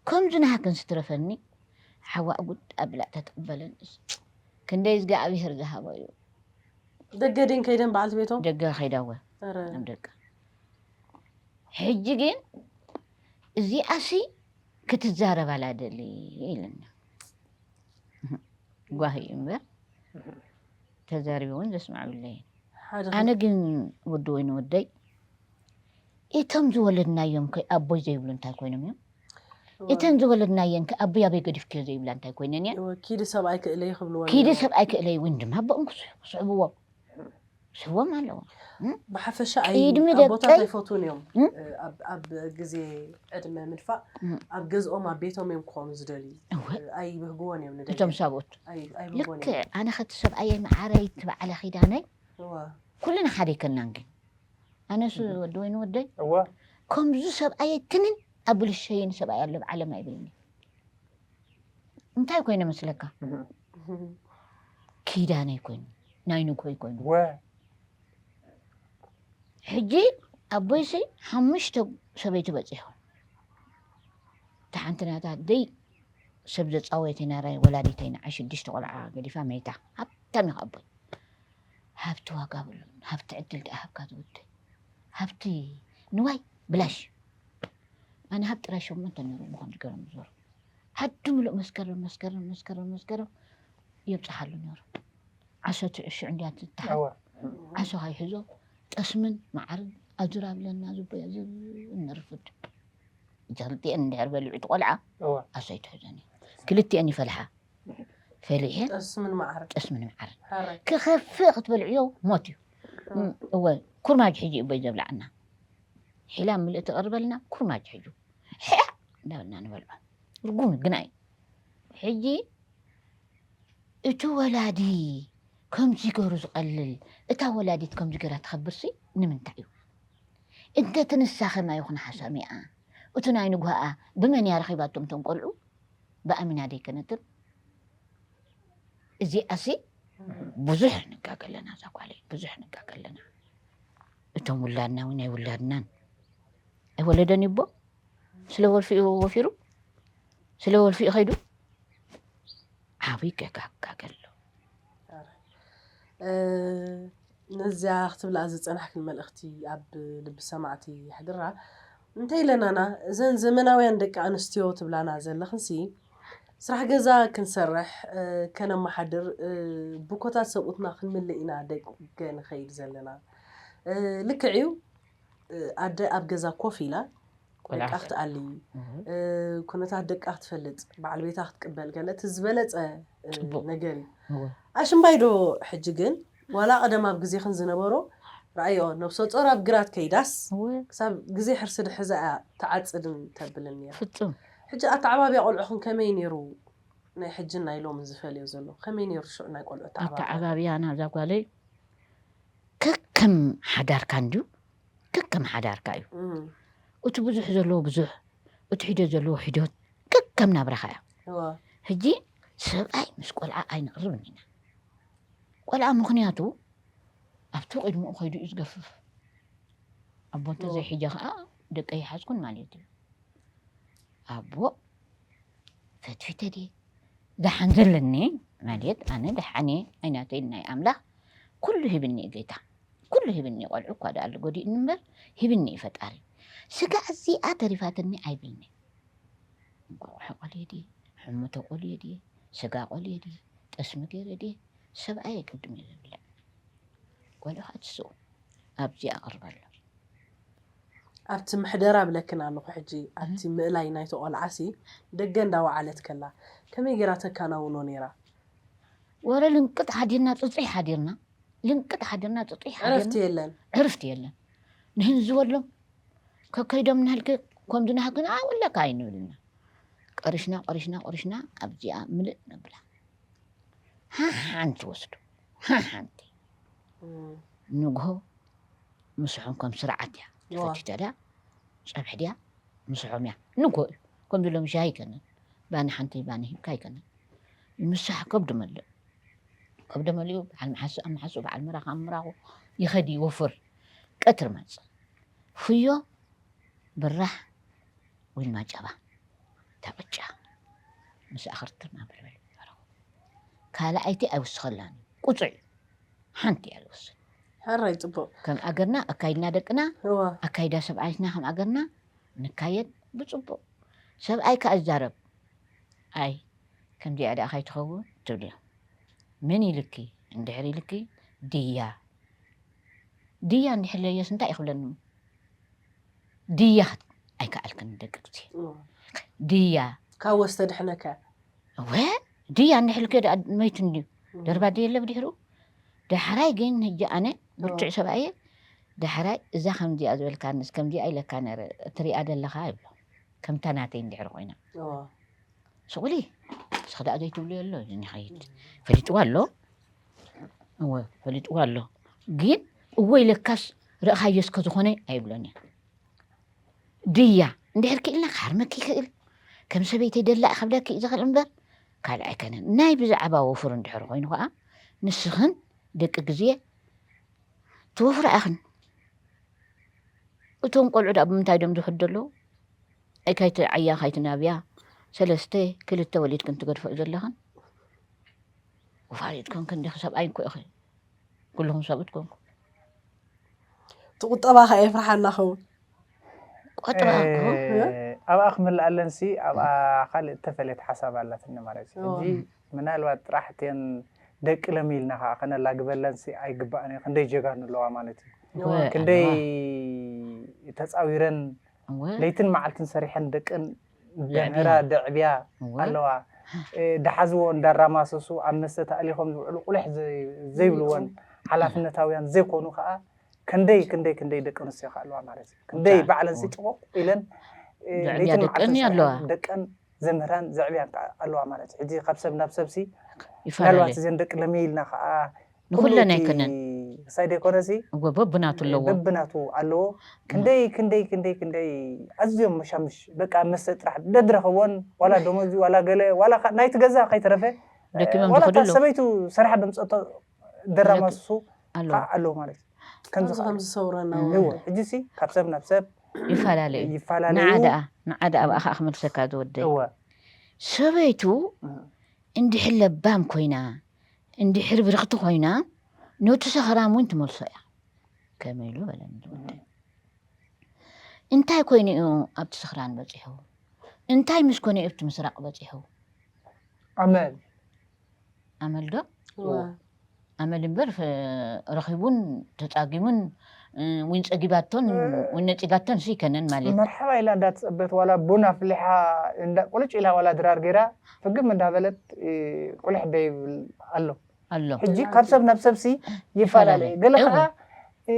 ከምዚ ናሃክን ስትረፈኒ ሓዋእ ጉድ ኣብላ ተትቕበለንስ ክንደይ እግዚኣብሄር ዝሃቦ እዩ ደገ ድን ከይደን በዓልቲ ቤቶም ደገ ከይዳወ ኧረ ኣብ ደቀ ሕጂ ግን እዚኣሲ ክትዛረባላ ደሊ ኢልና ጓሂ እዩ እምበር ተዛሪቡ እውን ዘስማዕ ብለይን ሓደ ኣነ ግን ወዲ ወይ ንወደይ እቶም ዝወለድናዮም ከ ኣቦይ ዘይብሉ እንታይ ኮይኖም እዮም እተን ዝወለድናየን ከ ኣቦይ ኣበይ ገዲፍክዮ ዘይብላ እንታይ ኮይነን እየን እወ፣ ኪዲ ሰብኣይ ክእለይ ክብልዎ ኪዲ ነይሮም። ሰብኣይ ክእለይ እውን ድማ ኣቦኦም ክስሕብዎም ስሕቦም ኣለዎ ብሓፈሻ ቅድሚ ኣቦታት ደቀይ- ኣይፈትውን እዮም እም? ኣብ ኣብ ግዜ ዕድመ ምድፋእ እም። ኣብ ገዝኦም ኣብ ቤቶም እዮም ክኾኑ ዝደልዩ እወ። ኣይብህግዎን እዮም ንደቂ እቶም ሳብኡት ኣይ- ኣይብህግዎን ልክ እዮም ኣነ ከቲ ሰብኣየ መዓረይ ትበዓለ ኪዳነይ እወ። ኩልና ሓደ ይከናን ግን ኣነሱ ወዲ ወይኒ ወደይ እወ ከምዚ ሰብኣየ ትንን ኣብ ብልሸይን ሰብኣይ ኣሎ ብዓለም ኣይብልኒ እንታይ ኮይነ መስለካ ኪዳነይ ኮይኑ ናይ ንግሆ ይኮይኑ። ወ ሕጂ ኣቦይሲ ሓሙሽተ ሰበይቲ በፂሑ። እታ ሓንቲ ናታ ደይ ሰብ ዘፃወየት ናራይ ወላዲተይ ንዓ ሽዱሽተ ቆልዓ ገዲፋ መይታ። ሃብታም ኢኻ ኣቦይ። ሃብቲ ዋጋ ብሉን። ሃብቲ ዕድል ደኣ ሃብካ ዝውድእ። ሃብቲ ንዋይ ብላሽ። ኣነ ሃብ ጥራይ ሸሞንተ ነሩ ምኾን ዝገርም ዞሩ። ሃዱ ምሉእ መስከረም መስከረም መስከረም መስከረም የብፅሓሉ ነሩ። ዓሶ ትዕሽዕ እንዲያ ትተሓዝ። እወ ዓሶ ካይሕዞ ጠስምን መዓርን ኣዙር ኣብለና ዝቦያ ዝብ ነርፍድ። ጀልጢአን እንድሕር በሊዑ እቲ ቆልዓ እወ ኣሶይ ትሕዘኒ። ክልቲአን ይፈልሓ። ፈሊሐ ጠስምን መዓር ጠስምን መዓርን ሓራይ ክኸፍእ ክትበልዕዮ ሞት እዩ። እወ ኩርማጅ ሕጂ እዩ ቦይ ዘብላዓና። ሒላ ምልእ ትቐርበልና ኩርማጅ ሕጂ ሕያ እንዳበልና ንበልዖ። ርጉም ግና እዩ። ሕጂ እቲ ወላዲ ከምዚ ገሩ ዝቐልል፣ እታ ወላዲት ከምዚ ገራ ትኸብርሲ ንምንታይ እዩ? እንተ ትንሳ ከማይ ይኹን ሓሳሚኣ፣ እቲ ናይ ንጉሃኣ ብመን እያ ረኺባቶም እቶም ቆልዑ? ብኣሚና ደይከነትን? እዚኣሲ ብዙሕ ንጋገ ኣለና፣ እዛ ጓለይ ብዙሕ ንጋገ ኣለና። እቶም ውላድና እውን ናይ ውላድናን ኣይወለደን ይቦ ስለ ወልፊኡ ወፊሩ ስለ ወልፊኡ ኸይዱ ዓብይ ገጋጋገ ኣሎ። ነዚያ ክትብላ ዝፀናሕክን መልእኽቲ ኣብ ልቢ ሰማዕቲ ይሕድራ። እንታይ ኢለናና እዘን ዘመናውያን ደቂ ኣንስትዮ ትብላና ዘለኽንሲ ስራሕ ገዛ ክንሰርሕ ከነመሓድር ብኮታት ሰብኡትና ክንምልእ ኢና ደገ ንኸይድ ዘለና። ልክዕ እዩ። ኣደ ኣብ ገዛ ኮፍ ኢላ ደቃ ክትኣሊ ኩነታት ደቃ ክትፈልጥ በዓል ቤታ ክትቅበል ገለ እቲ ዝበለፀ ነገር እዩ። ኣሽምባይ ዶ ሕጂ ግን ዋላ ቀደም ኣብ ግዜኽን ዝነበሮ ረኣዮ ነብሰ ጾር ኣብ ግራት ከይዳስ ክሳብ ግዜ ሕርሲ ድሕዛ እያ ትዓፅድን ተብልን እያ። ፍጹም ሕጂ ኣተዓባብያ ቆልዑኽን ከመይ ነይሩ? ናይ ሕጅን ናይ ሎምን ዝፈልዮ ዘሎ ከመይ ነይሩ ሽዑ ናይ ቆልዑ ኣተዓባብያ? ኣተዓባብያና እዛ ጓለይ ከከም ሓዳርካ እንድዩ ከከም ሓዳርካ እዩ። እቲ ብዙሕ ዘለዎ ብዙሕ እቲ ሒደት ዘለዎ ሒደት ከከም ናብራኻ እያ። ሕጂ ሰብኣይ ምስ ቆልዓ ኣይንቕርብን ኢና። ቆልዓ ምኽንያቱ ኣብቲ ቅድሚኡ ከይዱ እዩ ዝገፍፍ። ኣቦ እንተዘይሒጀ ከዓ ደቀ ይሓዝኩን ማለት እዩ። ኣቦ ፈትፊተ ድየ ደሓን ዘለኒ ማለት ኣነ ደሓን እየ ኣይናተይ ናይ ኣምላኽ ኩሉ ሂብኒ እዩ ጌታ ኩሉ ሂብኒ እዩ። ቆልዑ እኳ ደኣ ኣሎ ጎዲእኒ እምበር ሂብኒ እዩ ፈጣሪ። ስጋ እዚኣ ተሪፋትኒ ኣይብልኒ። እንቋቑሖ ቆልየ ድየ ሕሙቶ ቆልየ ድየ ስጋ ቆልየ ድየ ጠስሚ ገይረ ድየ ሰብኣይ ቅድም እየ ዘብልዕ። ቆልዑ ከዓ ትስኡ ኣብዚኣ ኣቕርበሎም። ኣብቲ ምሕደራ ብለክን ኣለኹ ሕጂ ኣብቲ ምእላይ ናይቲ ቆልዓሲ ደገ እንዳወዓለት ከላ ከመይ ገይራ ተካናውኖ ነይራ? ወረ ልንቅጥ ሓዲርና ፅፅይ ሓዲርና ልንቅጥ ሓዲርና ፅፅይ ሓዲርና ዕረፍቲ የለን። ዕርፍቲ የለን። ንህን ዝበሎም ከከይዶም ናህልክ ከምዚ ናህክን ኣውለካ ኣይንብልና። ቀሪሽና ቀሪሽና ቀሪሽና ኣብዚኣ ምልእ ነብላ። ሓሓንቲ ወስዱ ሓሓንቲ ንግሆ ምስሖም ከም ስርዓት እያ ተፈቲተ ድያ ፀብሒ ድያ ምስሖም እያ ንግሆ እዩ። ከምዚ ሎም ሻሂ ኣይከነን ባኒ ሓንቲ ባኒ ሂብካ ኣይከነን። ምሳሕ ከብዱ መልእ ከብዱ መሊኡ በዓል መሓሱ ኣብ መሓሱ በዓል ምራኽ ኣብ ምራኹ ይኸድ ይወፍር። ቀትር መፅእ ፍዮ ብራሕ ወይ ድማ ጨባ እታ ቅጫ ምስ ኣኽርትርና በልበል ይበረኹ። ካልኣይቲ ኣይውስኸላን እዩ ቁፁዕ እዩ። ሓንቲ እያ ዝወስድ። ሕራይ ፅቡቅ። ከም ኣገርና ኣካይድና ደቅና እዋ ኣካይዳ ሰብኣይትና ከም ኣገርና ንካየድ ብፅቡቅ። ሰብኣይ ከዓ ይዛረብ ኣይ ከምዚኣ ደኣ ካይትኸውን ትብልዮ። መን ኢልኪ እንድሕር ኢልኪ ድያ ድያ እንድሕር ለየስ እንታይ ይኽብለኒ? ድያ ኣይከኣልክን ደቂ ግዜ ድያ ካብ ወስተ ድሕነካ ወ ድያ እንድሕልከ ደኣ መይቱ እንድዩ ደርባ ድየለ ብድሕሩ ዳሕራይ ግን ህጂ ኣነ ብርቱዕ ሰብኣየ ዳሕራይ እዛ ከምዚኣ ዝበልካንስ ከምዚኣ ኢለካ ነረ እትሪኣ ደለኻ ይብሎ ከምታ ናተይ እንድሕር ኮይና ስቑሊ እስኺ ደኣ ዘይትብልዮ ኣሎ እዚ ንኸይድ ፈሊጥዋ ኣሎ እወ ፈሊጥዋ ኣሎ ግን እወ ኢለካስ ርእኻዮ እስከ ዝኾነ ኣይብሎን እየ ድያ እንድሕር ክኢልና ክሃርመኪ ይኽእል ከም ሰበይተይ ደላእ ክብለኪ እዩ ዝኽእል እምበር ካልእ ኣይከነን ናይ ብዛዕባ ወፍር እንድሕር ኮይኑ ከዓ ንስኽን ደቂ ግዜ ትወፍራ ኢኽን። እቶም ቆልዑ ደኣ ብምንታይ ዶም ዝሕዱ ኣለዉ? ኣይ ካይትዓያ ካይትናብያ፣ ሰለስተ ክልተ ወሊድክን ትገድፍኦ ዘለኽን። ወፋሪት ኮንክን ዲኺ? ሰብኣይ እኮ ኢኺ። ኩልኹም ሰብኡት ኮንኩም። እቲ ቁጠባ ከ የፍርሓና ኸውን? ቆጠባ እኮ ኣብኣ ክምልኣለን ሲ ኣብኣ ካልእ እተፈለየት ሓሳብ ኣላትኒ ማለት እዩ። ሕጂ ምናልባት ጥራሕ እተን ደቂ ለሚልና ከዓ ከነላግበለን ሲ ኣይግባእን እዩ። ክንደይ ጀጋኑ ኣለዋ ማለት እዩ። ክንደይ ተፃዊረን ለይትን መዓልትን ሰሪሐን ደቅን ደዕብያ ደዕብያ ኣለዋ። ደሓዝዎ እንዳራማሰሱ ኣብ መስተ ተኣሊኾም ዝውዕሉ ቁልሕ ዘይብልወን ሓላፍነታውያን ዘይኮኑ ከዓ ክንደይ ክንደይ ክንደይ ደቂ ኣንስትዮ ከዓ ኣለዋ ማለት እዩ። ክንደይ ባዕለን ሲ ጭቑቕ ኢለን ለይትን መዓልትን ደቀን ዘምህራን ዘዕብያን ከዓ ኣለዋ ማለት እዩ። ሕጂ ካብ ሰብ ናብ ሰብ ሲ ምናልባት እዘን ደቂ ለሚልና ከዓ ንኩለን ኣይኮነን። ክሳይ ደይኮነ ሲ እወ በብናቱ ኣለዎ። በብናቱ ኣለዎ። ክንደይ ክንደይ ክንደይ ክንደይ ኣዝዮም መሻምሽ በቃ መስተ ጥራሕ ደድረኸወን ዋላ ደሞዚ ዋላ ገለ ዋላ ናይቲ ገዛ ከይተረፈ ደኪሞም ዋላ ዝኸዱ ኣለዉ። ሰበይቱ ሰሪሓ ደምፀቶ ደራማስሱ ኣለዉ። ኣለዉ ማለት እዩ። ከምዚ ከምዚ ከምዚ ዝሰውረና እውን እዎ ሕጂ ሲ ካብ ሰብ ናብ ሰብ ይፈላለዩ። ይፈላለዩ። ንዓ ደኣ ንዓ ደኣ ኣብኣ ከዓ ክመልሰካ ዝወደይ እወ ሰበይቱ እንድሕር ለባም ኮይና እንድሕር ብርኽቲ ኮይና ነቲ ሰኽራም እውን ትመልሶ እያ። ከመይ ኢሉ በለኒ ዝወደይ። እንታይ ኮይኑ እዩ ኣብቲ ስኽራን በፂሑ? እንታይ ምስ ኮነ እዩ ኣብቲ ምስራቕ በፂሑ? ኣመል ኣመል ዶ? ኣመል እምበር ረኺቡን ተፃጊሙን ዊን ፀጊባቶን ዊን ነፂጋቶን ሲ ይከነን ማለት መርሓባ ኢላ እንዳተፀበት ዋላ ቡን ኣፍሊሓ እንዳ ቁልጭ ኢላ ዋላ ድራር ገይራ ፍግም እንዳበለት ቁልሕ ደይብል ኣሎ ኣሎ ሕጂ ካብ ሰብ ናብ ሰብ ሲ ይፈላለ ይፈላለ። ገለ እወ። ከዓ እ፣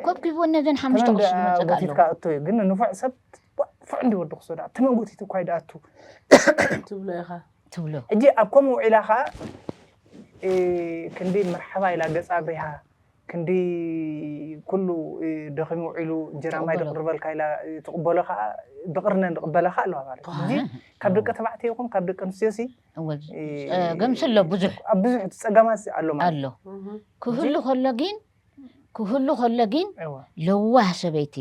ኮብኪብዎ ነዘን ሓሙሽተ ተመን ቁርሲ ዝመፀካ ኣሎ ጎቲትካ እቶ እዩ ግን ንፉዕ ሰብ ፉዕ እንዲ ወዲ ክሶዳ ተመን ጎቲት እኳ ይደኣቱ ትብሎ ኢኻ። ትብሎ ሕጂ ኣብ ከምኡ ውዒላ ከዓ እ፣ ክንዲ መርሓባ ኢላ ገፃ ኣብሪሃ ክንዲ ኩሉ እ፣ ደኺሙ ውዒሉ እንጀራ ማይ ትቕበሎ። ደቕርበልካ ኢላ እ፣ ትቕበሎ ከዓ ብቕርነን ዝቕበላ ከዓ ኣለዋ ማለት እዩ። ሕጂ ካብ ደቂ ተባዕትዮ ይኹን ካብ ደቂ ኣንስትዮ ሲ እወ፣ እ፣ ጸገምሲ ኣሎ ብዙሕ ኣብ ብዙሕ እቲ ፀገማት ሲ ኣሎ ማለት ኣሎ። እዩ። ክህሉ ከሎ ግን ክህሉ ከሎ ግን እወ። ለዋህ ሰበይቲ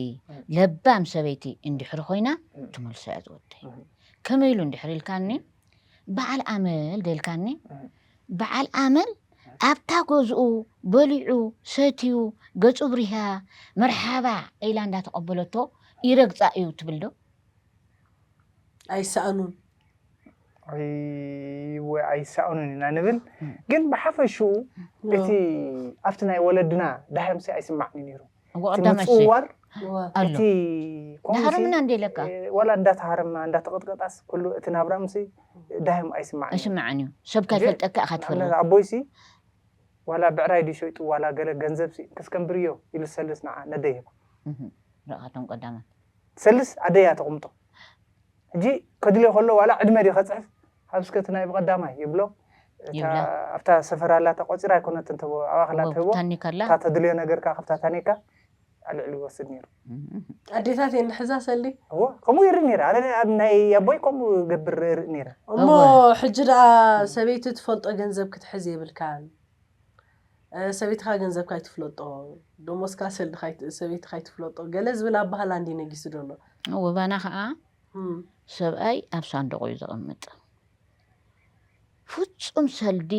ለባም ሰበይቲ እንድሕሪ ኮይና ትመልሶ እያ ዝወደይ። ከመይ ኢሉ እንድሕሪ ኢልካኒ በዓል ኣመል ደልካኒ በዓል ኣመል ኣብታ ገዝኡ በሊዑ ሰትዩ ገጹ ብሪሃ መርሓባ ኢላ እንዳተቐበለቶ ይረግጻ እዩ ትብል ዶ? ኣይሰኣኑን ወይ ኣይሰኣኑን ኢና ንብል ግን ብሓፈሽኡ እቲ ኣብቲ ናይ ወለድና ዳሕምሲ ኣይስማዕኒ ነይሩ እቲ ምፅውዋር እቲ ናሃረምና እንደ ኢለካ ዋላ እንዳተሃረምና እንዳተቐጥቀጣስ ኩሉ እቲ ናብራ ምሲ ዳህም ኣይስማዕኒ ኣይስማዕን እዩ ሰብ ከይፈልጠካ ኢኻ ትፈርድ ኣቦይሲ ዋላ ብዕራይ ድዩ ሸይጡ ዋላ ገለ ገንዘብ ሲ ክስከንብርዮ ኢሉ ሰልስ ንዓ ነደይ ሂባ ርኣኻቶም ቀዳማት ሰልስ ኣደያ ተቕምጦ ሕጂ ከድልዮ ከሎ ዋላ ዕድመ ድዩ ከፅሕፍ ሃብስከ እቲ ናይ ብቐዳማይ ይብሎ እታ ይብላ። ኣብታ ሰፈር ኣላ እታ ቆፂራ ኣይኮነትን ትህቦ ኣባኽላ እወ፣ ትህቦ ታኒካ ኣላ። እታ ተድልዮ ነገር ከዓ ካብታ ታኒካ ኣልዕሉ ይወስድ ነይሩ ኣዴታት እየን ንሕዛ ሰልዲ እዎ ከምኡ ይርኢ ነይረ ኣነ ኣብ ናይ ኣቦይ ከምኡ ገብር ርኢ ነይረ እሞ እወ። ሕጂ ደኣ ሰበይቲ ትፈልጦ ገንዘብ ክትሕዝ የብልካን እ፣ ሰበይትኻ ገንዘብካ ኣይትፍለጦ ደሞዝካ ሰልድኻ ኣይት- ሰበይትኻ ኣይትፍለጦ ገለ ዝብል ኣባህላ እንዲ ነጊሱ ዘሎ እወ ባና ከዓ እም። ሰብኣይ ኣብ ሳንዱቕ እዩ ዘቐምጥ ፍጹም ሰልዲ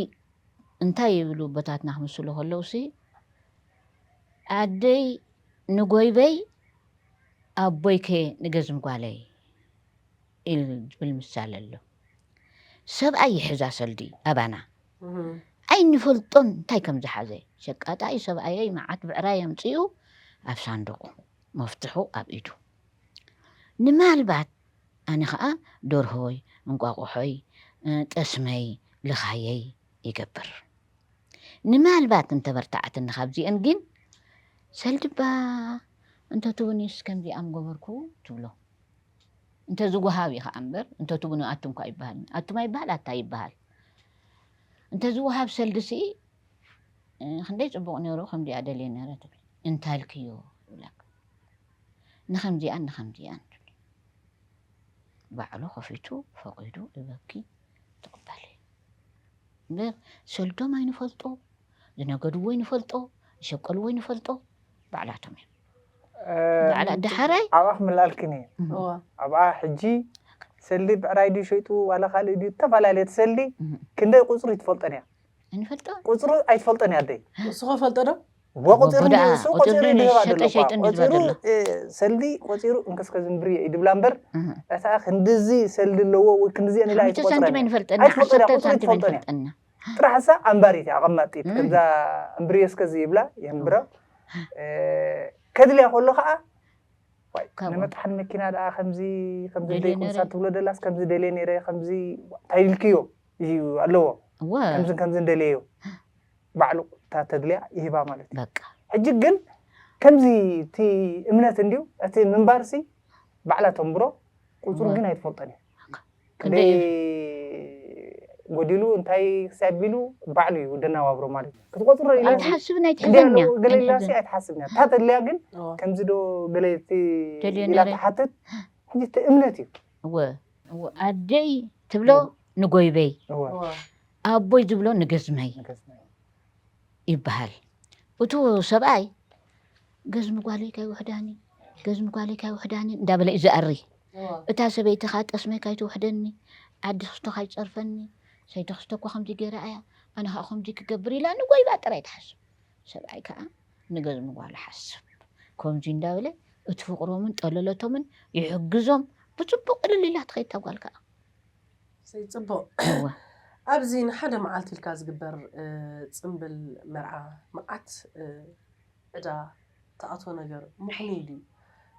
እንታይ ይብሉ ኣቦታትና ክምስሉ ከለውሲ ኣደይ ንጎይበይ ኣቦይከ ንገዝም ጓለይ ኢሉ ዝብል ምሳሌ ኣሎ ሰብኣይ ይሕዛ ሰልዲ ኣባና ኣይንፈልጦን እንታይ ከም ዝሓዘ ሸቃጣ እዩ ሰብኣየይ መዓት ብዕራይ ኣምፅኡ ኣብ ሳንዱቁ መፍትሑ ኣብ ኢዱ ንምናልባት ኣነ ከዓ ደርሆይ፣ እንቋቑሖይ፣ ጠስመይ፣ ልኻየይ ይገብር። ንምናልባት እንተበርትዓትኒ ካብዚአን ግን ሰልድባ እንተትብንዩስ ከምዚኣ ምገበርኩ ትብሎ። እንተዝወሃብ እዩ ከዓ እምበር እንተትብኑ ኣቱም ከዓ ይበሃል። ኣቱም ኣይበሃል ኣታ ይበሃል። እንተዝወሃብ ሰልዲ ስኢ ክንደይ ፅቡቕ ነይሩ ከምዚኣ ደልየ ነይረ ትብል። እንታልክዮ ይብለካ። ንኸምዚኣን ንኸምዚኣን ትብል። ባዕሉ ከፊቱ ፈቒዱ እበኪ ትቕበል እምበር ሰልዶም ኣይንፈልጦ ዝነገድዎ ይንፈልጦ፣ ዝሸቀልዎ ይንፈልጦ፣ ባዕላቶም እዮም። ባዕላ ደሓራይ ኣብኣ ክምልኣልክን እየ። ኣብኣ ሕጂ ሰልዲ ብዕራይ ድዩ ሸይጡ ዋላ ካልእ ድዩ እተፈላለየ እቲ ሰልዲ ክንደይ ቁፅሩ ይትፈልጠን እያ። እንፈልጦ ቁፅሩ ኣይትፈልጠን እያ ኣደይ። እሱ ኸፈልጦ ዶ? ወቁፅር ወቦ ደኣ ንሱ ቁፅር ቆፂሩ ድህባ ንሸጠ ደሎ እኳ ሸይጥን ድልባ ቆፂሩ ደሎ። እ፣ ሰልዲ ቆፂሩ እንከስከ ዝንብርዮ እዩ ድብላ እምበር እህ። እታ ክንድዚ ሰልዲ ኣለዎ ወይ ክንድዚ እኔላ ሓሙሽተ ሳንቲም ኣይትቆፅረን እያ። ኣይንፈልጠና ኣይትፈልጠን እያ ዓሰርተ ቁፅሪ ሳንቲም ኣይትፈልጠን እያ። ኣይንፈልጠና። ጥራሕ እሳ ኣንባሪት እያ ኣቐማጢት እህ። ከምዛ እምብርዮ እስከ ዝይብላ የንብረ እ፣ ከድልያ ከሎ ከዓ ዋይ ካብ ነመጥሓን መኪና ደኣ ከምዚ ከምዚ ደልየ ደይ ነይረ። ቁምሳን ትብሎ ደላስ ከምዚ ደልየ ነይረ ከምዚ እንታይ ኢልክዮ እዩ ኣለዎ እወ ከምዝን ከምዝን ደልየዮ ባዕሉ እታ ተድልያ ይህባ ማለት እዩ በቃ ሕጂ ግን ከምዚ እቲ እምነት እንድዩ እቲ ምንባርሲ ባዕላ ተንብሮ ቁፅሩ እወ ግን ኣይትፈልጦን እዩ ክንደይ ክንደይ ጎዲሉ እንታይ ክሳቢሉ ባዕሉ እዩ ደናዋብሮ ማለት እዩ ክትቆፅሮ ኢለ ኣይትሓስብን ክንደይ ኣለዎ ኣይትሕዘንያ ገለ ኢላሲ ኣይትሕዘን ኣይትሓስብን እያ እታ ተድልያ ግን እወ ከምዚ ዶ ገለ እቲ ደልየ ኢላ ነይረ ትሓትት ሕጂ እቲ እምነት እዩ እወ እወ ኣደይ ትብሎ ንጎይበይ እወ ኣቦይ ዝብሎ ንገዝመይ ንገዝመይ ይበሃል። እቱ ሰብኣይ ገዝሚ ጓለይ ካይውሕዳኒ ገዝሚ ጓለይ ካይውሕዳኒ እንዳበለ እዩ ዝኣሪ። እታ ሰበይቲ ኸዓ ጠስመይ ካይትውሕደኒ ዓዲ ክስቶ ካይፀርፈኒ ሰይቲ ክስቶ እኳ ከምዚ ገይራ እያ ኣነ ኸዓ ከምዚ ክገብር ኢላ ንጎይባ ጥራይ ትሓስብ። ሰብኣይ ከዓ ንገዝሚ ጓሉ ሓስብ። ከምዚ እንዳበለ እቲ ፍቕሮምን ጠለለቶምን ይሕግዞም። ብፅቡቕ እልል ኢላ ትኸይድ እታ ጓል ከዓ። ሰይ ጽቡቕ እወ ኣብዚ ንሓደ መዓልቲ ኢልካ ዝግበር እ፣ ጽምብል መርዓ መዓት እ፣ ዕዳ ተኣቶ ነገር ምኽኑይ ድዩ?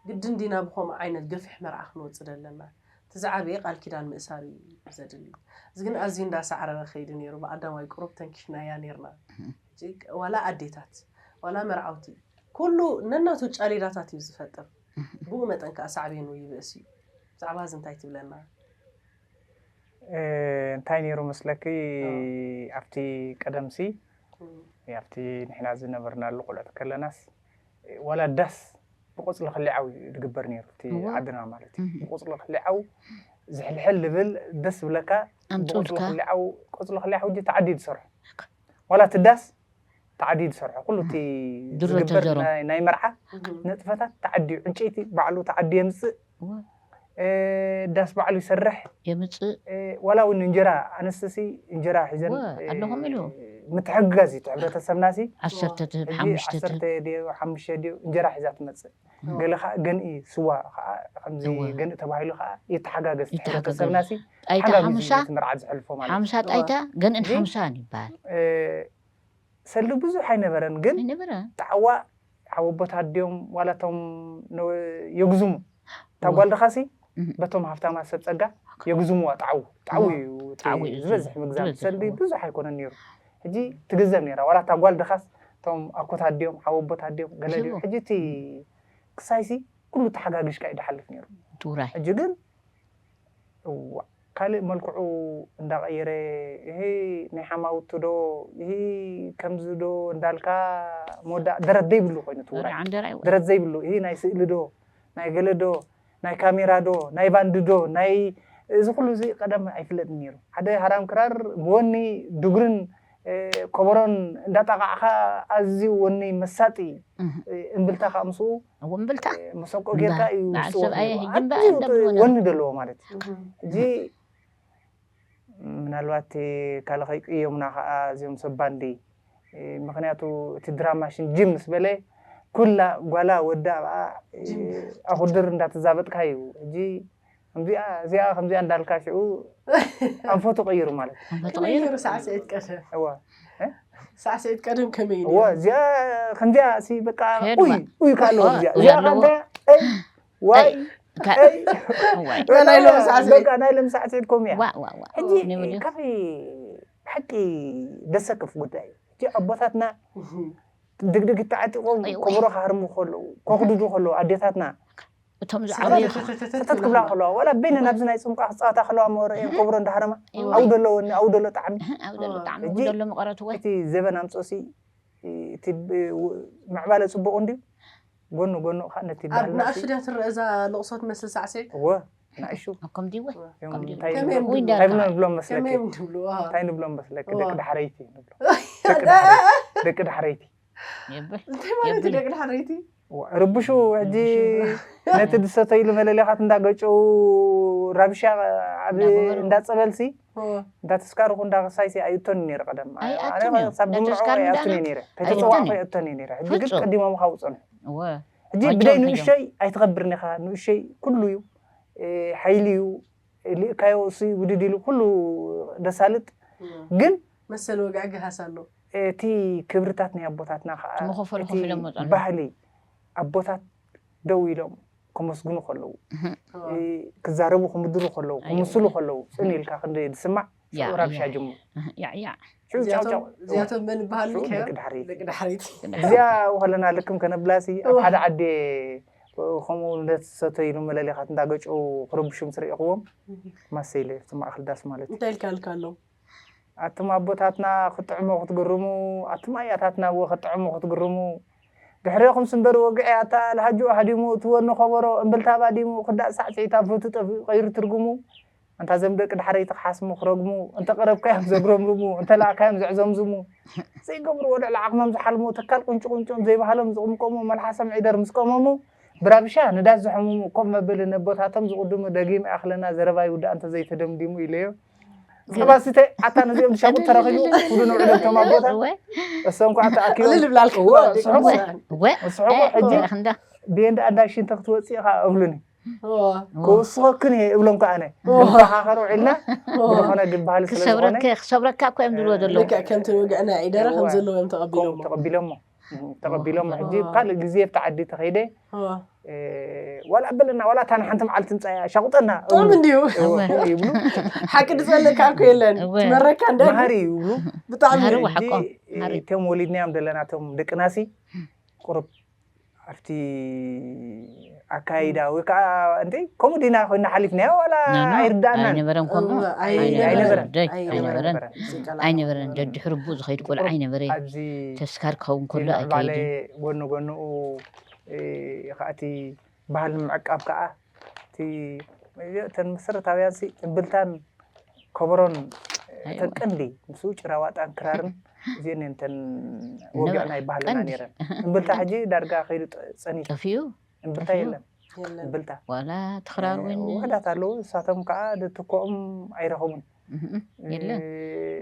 ግድን ዲና ብኸምኡ ዓይነት ገፊሕ መርዓ ክንወጽእ ደለና? እቲ ዝዓበየ ቃል ኪዳን ምእሳር እዩ ዘድሊ። እዚ ግን ኣዝዩ እንዳሳዕረረ ከይዱ ነይሩ። ብቐዳማይ ቁሩብ ተንኪፍናያ ነይርና። ሕጂ ዋላ ኣዴታት ዋላ መርዓውቲ ኩሉ ነናቱ ጫሌዳታት እዩ ዝፈጥር። ብኡ መጠን ከኣ ሳዕቤኑ ይብእስ እዩ። ብዛዕባ እዚ እንታይ ትብለና? እ፣ እንታይ ነይሩ መስለኪ ኣብቲ ቀደምሲ ኣብቲ ንሕና ዝነበርናሉ ቆልዑት ከለናስ ዋላ ዳስ ብቆፅሊ ክሊዓው እዩ ዝግበር ነይሩ እቲ እወ። ዓድና ማለት እዩ እህ። ብቆፅሊ ክሊዓው ዝሕልሕል ልብል ደስ ዝብለካ ኣምፅኡ ብቆፅሊ ኢልካ ክሊዓው ቆፅሊ ክሊዓው እንጂ ተዓዲ ዝሰርሑ ዋላ እቲ ዳስ ተዓዲ ዝሰርሑ ኩሉ እቲ ድሮ ዝግበር ተዘሮ ናይ- ናይ መርዓ ንጥፈታት ተዓዲ እዩ ዕንጨይቲ ባዕሉ ተዓዲ የምፅእ እወ። እ፣ ዳስ ባዕሉ ይሰርሕ የምፅእ እ፣ ዋላ እውን እንጀራ ኣነስተሲ እንጀራ ሒዘን እወ፣ እ፣ ኣለኹም ኢሉ። ምትሕግጋዝ እዩ እቲ ሕብረተሰብና ሲ ዓሰርተ ትህብ ሕጂ ሓሙሽተ ትህብ ዓሰርተ ድዮ ሓሙሽተ ድዮ እንጀራ ሒዛ ትመፅእ እወ። ገለ ከዓ ገንኢ ስዋ ከዓ ከምዚ እወ። ገንኢ ተባሂሉ ከዓ ይተሓጋገዝ እቲ ይተሓጋገዝ። ሕብረተሰብና ሲ ጣይታ ተሓጋጊዙ ሓሙሳ እዩ ነቲ መርዓ ዝሕልፎ ማለት እዩ ሓሙሳ ጣይታ ገንእን እዚ ሓሙሳን ይበሃል እ፣ ሰልዲ ብዙሕ ኣይነበረን ግን ኣይነበረ ጣዕዋ ሓወቦታት ድዮም ዋላ እቶም ነ- የጉዝሙ እታ እወ። ጓል ድኻሲ እህ። በቶም ሃፍታማት ሰብ ጸጋ የጉዝሙዋ ጣዕው ጣዕው እወ። እዩ እቲ ጣዕው እዩ ዝበዝሕ ምግዛም ዝበዝሕ ሰልዲ እወ። ብዙሕ ኣይኮነን ነይሩ ሕጂ ትግዘም ነይራ ዋላ እታ ጓል ድኻስ እቶም ኣኮታት ድዮም ሓወቦታት ድዮም ገለ ድዮም ዝህቡ። ሕጂ እቲ ክሳይሲ ኩሉ ተሓጋጊሽካ እዩ ድሓልፍ ነይሩ ትውራይ ሕጂ ግን እዋ ካልእ መልክዑ እንዳቐየረ ይሄ ናይ ሓማውቲ ዶ ይሄ ከምዚ ዶ እንዳልካ መወዳእ ደረት ዘይብሉ ኮይኑ እቲ ውራይ ወርዓን ደራይ ወ- ደረት ዘይብሉ ይሄ ናይ ስእሊ ዶ ናይ ገለ ዶ ናይ ካሜራ ዶ ናይ ባንድ ዶ ናይ እዚ ኩሉ እዚ ቀደም ኣይፍለጥን ነይሩ ሓደ ሃራም ክራር ብወኒ ድጉርን እ፣ ኮበሮን እንዳጣቃዕካ ኣዝዩ ወኒ መሳጢ እህ። እ፣ እምብልታ ከዓ ምስኡ እዎ እምብልታ እ፣ መሰንቆ ጌርካ እዩ በዓል ዝፅወት ሰብኣየ ነይሩ። ሕጂ እምበኣር ኣዝዩ እንደብልዎ ነይሩ። ወኒ ዘለዎ ማለት እዩ። እህ። ሕጂ ምናልባት ካልእ ከይቅየሙና ከዓ እዚኦም ሰብ ባንዲ እ፣ ምኽንያቱ እቲ ድራማ ሽን ጅም ምስ በለ ኩላ ጓላ ወዳ ኣብኣ እ፣ ጅም። ኣኹድር እንዳተዛበጥካ እዩ። ሕጂ ከምዚኣ እዚኣ ከምዚኣ እንዳልካ ሽዑ ኣንፈቱ ቀይሩ ማለት እዩ። ኣንፈቱ ከመይ ቀይሩ? ነይሩ ሳዕስዒት ቀደም? እዋ። እ? ሳዕስዒት ቀደም ከመይ እዋ፣ ነይሩ? እዚኣ ከምዚኣ ሲ በቃ ከየድዋ። ኡይ፣ ኡይ ከ ኣለዎ ኦ፣ እዚኣ። ኡይ እዚኣ ኣለዎ። ከምዚኣ፣ ኤይ፣ ዋይ፣ ኤይ፣ ከ-፣ ኤይ። ዋይ። በቃ ናይ ሎም ሳዕስዒት። በቃ ናይ ሎም ሳዕስዒት ከምኡ እያ። ዋ፣ ዋ፣ ዋ። ሕጂ ንብል እዩ። ካብይ ብሓቂ ደሰክፍ ጉዳይ እዩ። ሕጂ ኣቦታትና እህ። ድግድግ ተዓጢቖም እይ፣ ወይ። ከበሮ ክሃርሙ ከለዉ፣ ከኹድዱ ከለዉ ኣዴታትና እቶም ዝዓበዩ ሰተት ክብላ ከለዋ ዋላ በይነን ኣብዚ ናይ ፅምቋ ክፃወታ ከለዋ መወረ እዮም ከብሮ እንዳሃረማ እዋ። ኣው ደሎ ወኒ ኣው ደሎ ጣዕሚ እህ፣ ኣብ ዘሎ ጣዕሚ ሕጂ ደሎ መቐረቱ ወይ እቲ ዘበን ኣምፅኦሲ እቲ ብ- ው- ምዕባለ ፅቡቕ እንድዩ ጎኑ ጎኑ ከዓ ነቲ ኣብ ባህልና ንኣሽቱ ሲ- ድያ ትረአ እዛ ለቕሶ ትመስል ሳዕስዒት እወ ንኣሽቱ ኣብ ከምዚ ወይ እዮም ከምዚ እንታይ ከመይ እዮም ወይ ድብሉ? እንታይ እንዳልካ ብሎም ብሎም መስለኪ ከመይ እዮም ድብሉ? ኣሃ። እንታይ ንብሎም መስለኪ እዋ። ደቂ ዳሕረይቲ ንብሎ ደቂ ዳሕረይቲ ደቂ ዳሕረይቲ የብል እንታይ ማለት እዩ የብል። ደቂ ዳሕረይቲ ርብሹ ሕጂ ነቲ ዝሰተይሉ መለለኻት እንዳገጨው ራብሻ ኣብ እንዳገበሩ። እንዳፀበልሲ ኦ፣ እንዳተስካርኩ እንዳክሳይሲ ኣይእቶን ነይረ ቀደም ኣይ፣ ኣነ ኣትነ። ሳብ እንዳተስካር ድምርዖ እንዳና- ኣይኣቱን ነይረ ሕጂ ኣይእቶን ተፀዋዕኩ ነይረ። ኣይእቶን ነይረ ሕጂ ግን ፍጹም። ቀዲሞም ካብ ውፅኑ እወ ሕጂ ዋጆም ብደይ ሒዞም። ንእሸይ ኣይትኸብርን ኢኻ ንእሸይ ኩሉ እዩ እ፣ ሓይሊ እዩ ልእካዮ እሱ ውድድ ኢሉ ኩሉ ደሳልጥ ግን መሰል ወግዒ ገሃስ ኣሎ እቲ ክብርታት ናይ ኣቦታትና ከዓ እቲ መኸፈሉ እቲ ከፊሎም መፅኦም። ባህሊ ኣቦታት ደው ኢሎም ከመስግኑ ከለዉ ኦ፣ እ፣ ክዛረቡ ክምድሩ ከለዉ ኣዮ። ክምስሉ ከለዉ ፅን ኢልካ ክንደ ዝስማዕ ያ፣ ሽዑ ራብሻ ያ። ጅምሩ ያዕ ያዕ ሽዑ ጫው ጫው እዚኣቶም እዚኣቶም መን ይበሃሉ ሽዑ ከ ደቂ ዳሕረይቲ ደቂ ዳሕረይቲ እዚኣ ከለና ልክም ከነብላሲ ኣብ እወ። ሓደ ዓዲ ከምኡ ነቲ ሰተይሉ መለሌኻት እንዳገጨው ክረብሹም ስርኢኽዎም ማሰ ኢለ እቲ ማእኸል ዳስ ማለት እዩ እንታይ ኢልካ ልካ ኣለዉ ኣቱም ኣቦታትና ክትጥዕሞ ክትግርሙ ኣቱም ኣያታትና እዎ ክትጥዕሞ ክትግርሙ ድሕሬኹም ስንበሪ ወግዒ ኣታ ልሃጅኡ ሃዲሙ እቲ ወኒ ከበሮ እምብልታ ባዲሙ ክዳእ ሳዕስዒት ኣብ ፍቱ ጠፊኡ ቀይሩ ትርጉሙ ኣንታ ዘም ደቂ ዳሕረይቲ ክሓስሙ ክረግሙ እንተ ቀረብካዮም ዘግረምርሙ እንተ ለኣካዮም ዘዕዘምዝሙ ዘይገብርዎ ልዕሊ ዓቕሞም ዝሓልሙ ተካል ቁንጭ ቁንጭም ዘይባህሎም ዝቕምቀሙ መልሓሶም ዒደር ምስ ቀመሙ ብራብሻ ንዳስ ዝሕምሙ ኮፍ መበሊ ነቦታቶም ዝቕድሙ ደጊም ኣኽለና ዘረባ ይውዳእ እንተ ዘይተደምዲሙ ኢለዮ ጸባ ስተ ኣታ ነዚኦም ዝሻቁት ተረኺቡ ኩሉ ንውዕሎም ቶም ኣቦታት እወ እሶም ከዓ ተኣኪቦም ቅልል ብላልካ እወ ደቂ ስሕቁ ኣንስትዮ። እወ ስሕቁ ሕጂ እንዳ ብኤንዳ ኣንዳ ሽንተ ክትወፅእ ኢኻ እብሉኒ እወ። ክወስኸክን እየ እብሎም ከዓ ኣነ እወ። ንፈኻኸር ውዒልና እወ። ዝኾነ ግን ባህሊ ስለ ዝኾነ ክሰብረከ ክሰብረካ እኮ እዮም ዝብሎ ዘለዉ ልክዕ ከምቲ ወግዕና ዒደረ ከም እወ። ዘለዎም ከምኡ ተቐቢሎም ተቐቢሎሞ እም፣ ተቐቢሎም ሕጂ እወ። ካልእ ግዜ ኣብቲ ዓዲ ተኸይደ እወ። እ፣ ዋላ ኣበለና ዋላ እታ ንሓንቲ መዓልቲ ምፃያ ሻቁጠና ጥዑም እንድዩ እወ፣ ይብሉ ሓቂ ዝፀለካ እኮ የለን እወ። ትመረካ እንዳ መሃሪ ይብሉ ብጣዕሚ መሃሪ ሕጂ ወሓቆ፣ መሃሪ። እቶም ወሊድናዮም ዘለና እቶም ደቅናሲ ቁሩብ ኣብቲ ኣካይዳ ወይ ከዓ እንተ ከምኡ ዲና ኮይና ሓሊፍናዮ ዋላ ኖ፣ ኖ፣ ኣይርዳእናን ኣይነበረን ከምኡ እወ፣ ኣይነበረን ኣይነበረን። ደይ ኣይነበረን። ኣይነበረን እዚ ቃል ኣይነበረን ኣይነበረን። ደድሕሪ ቡ ዝኸይድ ቆልዓ ኣይነበረ ኣብዚ ተስካር ክኸውን ከሎ ምዕባለ ኣይከይድን ጎኒ ጎንኡ እ፣ ከዓ እቲ ባህሊ ምዕቃብ ከዓ እቲ እተን መሰረታውያን ሲ እምብልታን ከበሮን እተን ኣይዋ። ቀንዲ ምስኡ ጭራዋጣን ክራርን እዚአን እየን እተን ወግዕ ነበራ ናይ ባህልና ቀንዲ ነይረን እምብልታ ሕጂ ዳርጋ ከይዱ ጠ- ፀኒሑ ጠፊኡ እምብልታ ጠፊኡ። የለን የለን እምብልታ ዋላ ትኽራር እ፣ ወይን ውሕዳት ኣለዉ ንሳቶም ከዓ ድትኮኦም ኣይረኸቡን እህም፣ የለን እ፣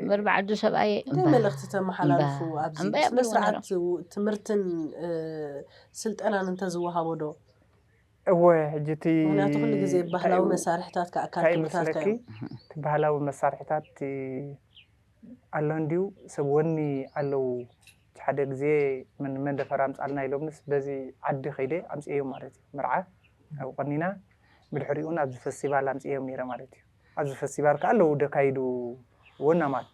እምበር በዓዱ ሰብኣይ እንታይ እምባ- መልእኽቲ ተመሓላልፉ እምባ- ኣብዚ እምባ ስነ የብልዎ ስርዓት ነይሮም። ትምህርትን እ፣ ስልጠናን እንተዝወሃቦ ዶ እወ ሕጂ እቲ ምክንያቱ ኩሉ ግዜ ባህላዊ እንታይ እዩ- መሳርሕታት ከዓ ኣካል እንታይ ትምህርታት ይመስለኪ ከዮም እቲ ባህላዊ መሳርሕታት እቲ ኣሎ እንድዩ ሰብ ወኒ ኣለዉ እቲ ሓደ ግዜ መን መንደፈር ኣምፃልና ኢሎምስ በዚ ዓዲ ከይደ ኣምፅኤዮ ማለት እዩ መርዓ ኣብ ቀኒና ብድሕሪኡን ኣብዚ ፈስቲቫል ኣምፅኤዮም ነይረ ማለት እዩ ኣብዚ ፈስቲቫል ከዓ ኣለዉ ደካይዱ ወናማት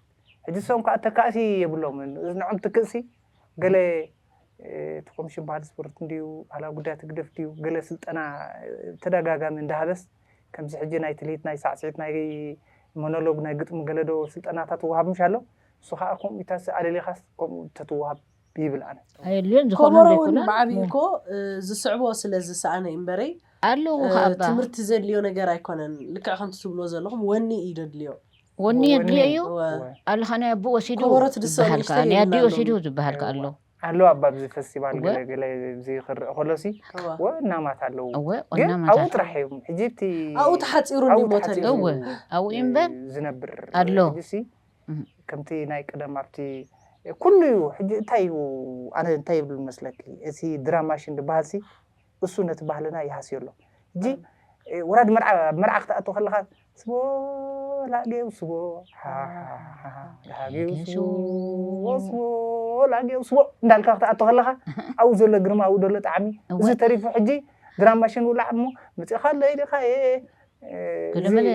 ሕጂ ሰም ከዓ ተካእሲ የብሎምን ንዖም ትክእሲ ገለ እቲ ኮሚሽን ባህሊ ስፖርት እንድዩ ባህላዊ ጉዳያት ህግደፍ ድዩ ገለ ስልጠና ተደጋጋሚ እንዳሃበስ ከምዚ ሕጂ ናይ ትልሂት ናይ ሳዕስዒት ናይ ሞኖሎግ ናይ ግጥሚ ገለ ዶ ስልጠናታት ይወሃብ ምሽ ኣሎ እሱ ከዓ ከምኡ ኢታስ ኣለሊኻስ ከምኡ ተትወሃብ ይብል ኣነ ኣየድልዮን ዝኾነ ከበሮ እውን ዘይኮነን ብዓብዩ እኮ እ፣ ዝስዕቦ ስለ ዝሰኣነ እምበረይ ኣለዉ እ፣ ከኣባ ትምህርቲ ዘድልዮ ነገር ኣይኮነን ልክዕ ከምቲ ትብልዎ ዘለኹም ወኒ እዩ ደድልዮ ወኒ ወኒ የድልዮ እዩ እወ። እወ። ኣለ ከ ናይ ኣቦ ወሲዱ ከበሮ ትድሰ ዝበሃል ከኣ ንእሽተይ ናይ ኣዲኡ ይብላሉ። ወሲዱ ዝበሃል ከኣ ኣሎ ኣሎ ኣባ ብዚ ፈስቲቫል እወ። ገለ ገለ ብዚ ክርእ ከሎሲ እወ። ወናማት ኣለዉ እወ ግን ወናማታ ኣብኡ ጥራሕ እዮም ሕጂ እቲ ኣብኡ ተሓፂሩ ኣብኡ እንዲ ሞተር ተሓፂሩ እዩ እወ ኣብኡ እምበር ዝነብር ኣሎ። ሕጂሲ እም። ከምቲ ናይ ቀደም ኣብቲ ኩሉ እዩ ሕጂ እንታይ እዩ ኣነ እንታይ ይብል መስለኪ እቲ ድራማሽን ዝበሃልሲ እሱ ነቲ ባህልና ይሃስዮ ኣሎ ሕጂ ወራድ መርዓ ኣብ መርዓ ክትኣቱ ከለኻ ስቦ ላጌው ስቦ ሓሓሓሓ፣ ላጌው ስቦ ስቦ ላጌው ስቦ እንዳልካ ክትኣቱ ከለኻ ኣብኡ ዘሎ ግርማ ኣብኡ ዘሎ ጣዕሚ እዚ እወ። ተሪፉ ሕጂ ድራማሽን ውላዕ እሞ መፂእኻ ኣሎ ኢልካ የ ገለመለ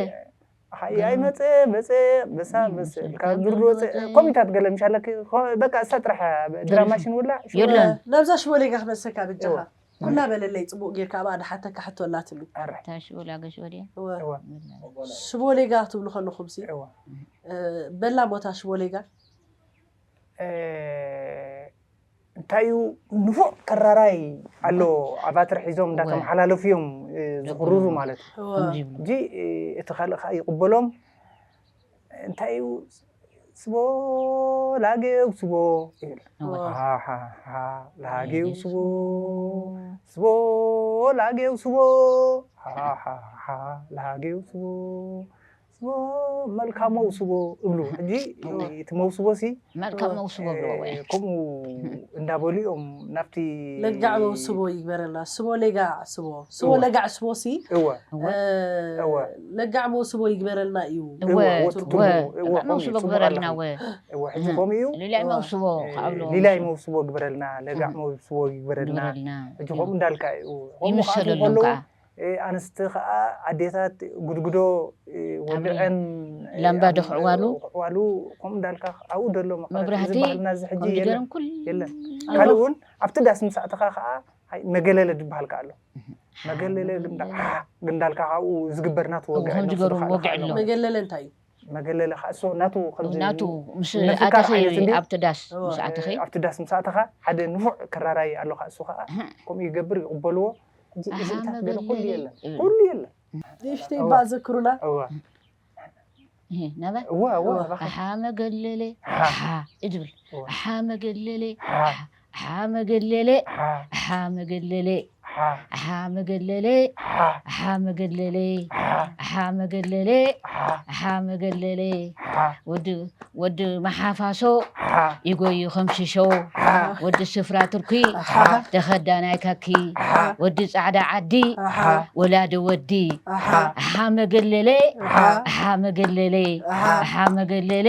ሓይ ኣይመፀ መፀ በሳ ናይ መፀ መፀ ኢልካ ካብ ግርዶ ግርዶ ወፀ ወፀ። ኮሚታት ገለ ምሻለክ በቃ እሳ ጥራሕ ድራማሽን ውላዕ ሽወ- የለን ናብዛ ሽቦሌጋ ክመልሰካ ብጃኻ እወ። ኩላ በለለይ ፅቡቅ ጌርካ ኣብኣ ድሓተካ ሕቶ ኣላትኒ ኣረ እታ ሽወላ ገሽ ወዲያ እወ። እወ። ሽቦሌጋ ክትብሉ ከለኹም ሲ እወ። እ፣ በላ ሞታ ሽቦሌጋ እ፣ እንታይ እዩ ንፉዕ ከራራይ ኣሎ ኣባትር ሒዞም እንዳተመሓላለፉ እዮም እ፣ ዝኽርሩ ማለት እዩ እወ። ከምዚ ይብሉ እንጂ እ፣ እቲ ካልእ ከዓ ይቕበሎም እንታይ እዩ ስቦ ላጌው ስቦ ይብል። ሃሃሃ ላጌው ስቦ፣ ስቦ ላጌው ስቦ፣ ሃሃሃ ላጌው ስቦ፣ ስቦ መልካ መውስቦ እብሉ። ሕጂ እቲ መውስቦ ሲ መልካ መውስቦ እብልዎ ወይ ከምኡ እንዳበሉ እዮም ናብቲ ለጋዕ መውስቦ ይግበረልና። ስቦ ለጋዕ ስቦ ስቦ ለጋዕ ስቦ ሲ እወ ለጋዕ መውስቦ ይግበረልና እዩ። እወ እወ እወ እወ መውስቦ ግበረልና ወ እወ ሕጂ ከምኡ እዩ። ሊላይ መውስቦ ከኣብሎ ሊላይ መውስቦ ግበረልና፣ ለጋዕ መውስቦ ይግበረልና። ግበረልና ሕጂ ከምኡ እንዳልካ እዩ። ከምኡ ይምሰለሎም ከለዉ ከዓ ኣንስቲ ከዓ ኣዴታት ጉድጉዶ ወልዐን ላምባ ደኽዕዋሉ ክዕዋሉ ከምኡ እንዳልካ ኣብኡ ዘሎ መቕረት መብራህቲ እዚ ባህልና እዚ ሕጂ ከምዚ የለን ገይሮም ኩሉ የለን። ካልእ እውን ኣብቲ ዳስ ምስ ኣተኻ ከዓ ኣይ መገለለ ዝበሃል ከዓ ኣሎ። መገለለ ግንዳ- ግንዳልካ ካብኡ ዝግበር ናቱ ወግዒ ከምዚ ነብሱ ገይሩ ከዓ ወግዒ ኣሎ። ኣሎ። መገለለ እንታይ እዩ? መገለለ ከዓ እሱ ናቱ ከምዚ ናቱ ምስ ነፍካ ኣተኺ ዓይነት እንዲ- ኣብቲ ዳስ እወ። ምስ ኣተኺ ኣብቲ ዳስ ምስ ኣተኻ ሓደ ንፉዕ ክራራይ ኣለካ እሱ ከዓ ከምኡ ይገብር ይቕበልዎ። ሕጂ እዚ ኣሃ፣ እንታይ ዝበለ መገለለ ኩሉ የለን ይብል። ኩሉ የለን። ንእሽተይ እወ። ባዘክሩና እወ ይሄ ናበ እወ እወ እወ። እባክህ። ኣሓ መገለለ ሓ። ሓ እድብል እወ። ኣሓ መገለለ ሓ። ኣሓ መገለለ ሓ። ኣሓ መገለለ ሓ። ኣሓ መገለለ ሓ። ኣሓ መገለለ ሓ። ኣሓ መገለለ ሓ። ኣሓ መገለለ ሓ። ወዲ ወዲ መሓፋሶ ሓ። ይጎዩ ከም ሽሾ ሓ። ወዲ ስፍራ ቱርኪ ሓ። ተኸዳናይ ካኪ ሓ። ወዲ ጻዕዳ ዓዲ ኣሓ ወላዲ ወዲ ኣሓ ኣሓ መገለለ ኣሓ ኣሓ መገለለ ኣሓ ኣሓ መገለለ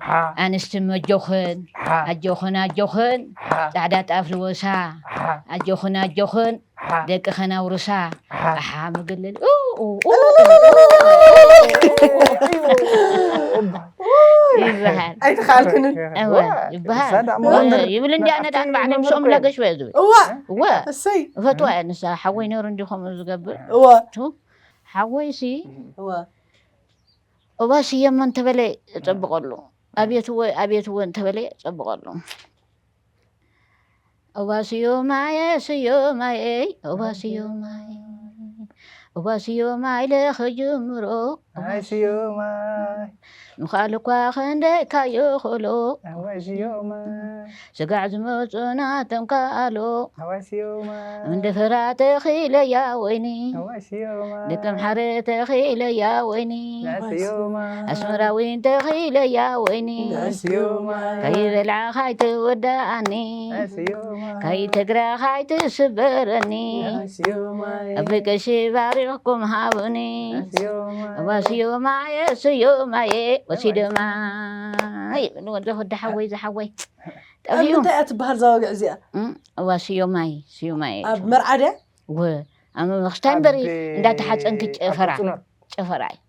ሓ። ኣንስቲ መጆኽን ሓ። ኣጆኽን ኣጆኽን ሓ። ጻዕዳ ጣፍ ልወሳ ሓ። ኣጆኽን ኣጆኽን ሓ። ደቅኸን ኣውርሳ ሓ። ኣሓ መገለለ ኡ፣ ኡ፣ ኡ፣ ይበሃል ኣይተኻልክንን እወ ይበሃል እዛ ደኣ መቐንደር ይብል እንዲ ኣነ ደኣ ንባዕለይ ምስኦም ለገሽ በ ዝብል እዋ እወ እሰይ እፈትዋ እየ ንሳ ሓወይ ነሩ እንዲኹም ዝገብር እዋ ሓወይሲ እዋ እባ ስየሞ እንተበለ እጸብቐሉ ኣቤት እወ ኣቤት እወ እንተበለ እጸብቐሉ እባ ስዮማየ ስዮማየ እባ ስዮማይ እባ ስዮማይ ለኸ ጅምሮ ኣይ ስዮማይ ምኻል እኳ ክንደይ ካዮ ኸሎ ኣዋይ ስዮማይ ስጋዕ ዝመፁና ተምካሎ ኣዋይ ስዮማይ እንድፍራ ተኺለያ ወይኒ ኣዋይ ስዮማይ ደቀም ሓረ ተኺለያ ወይኒ ናይ ስዮማይ ኣስመራዊን ተኺለያ ወይኒ ናይ ስዮማይ ከይበልዓ ካይትወዳኣኒ ናይ ስዮማይ ከይትግራ ካይትስበረኒ ናይ ስዮማይ ኣብ ቀሺ ባሪኽኩም ሃቡኒ ናይ ስዮማይ እባ ስዮማየ ስዮማየ ወሲደማ ይብል ወዲ ወዲ ሓወይ ዝሓወይ ኣብ ጠፊኡ ምንታይ እያ ትበሃል እዛ ወግዒ እዚኣ? እም፣ እባ ስዮማይ ስዮማየ ኣብ መርዓ ድያ? ወ ኣብ መኽስታይ እምበሪ ኣብ እንዳተሓፀንኪ ጨፈራ ኣብ ጽኖት ጨፈራ እዩ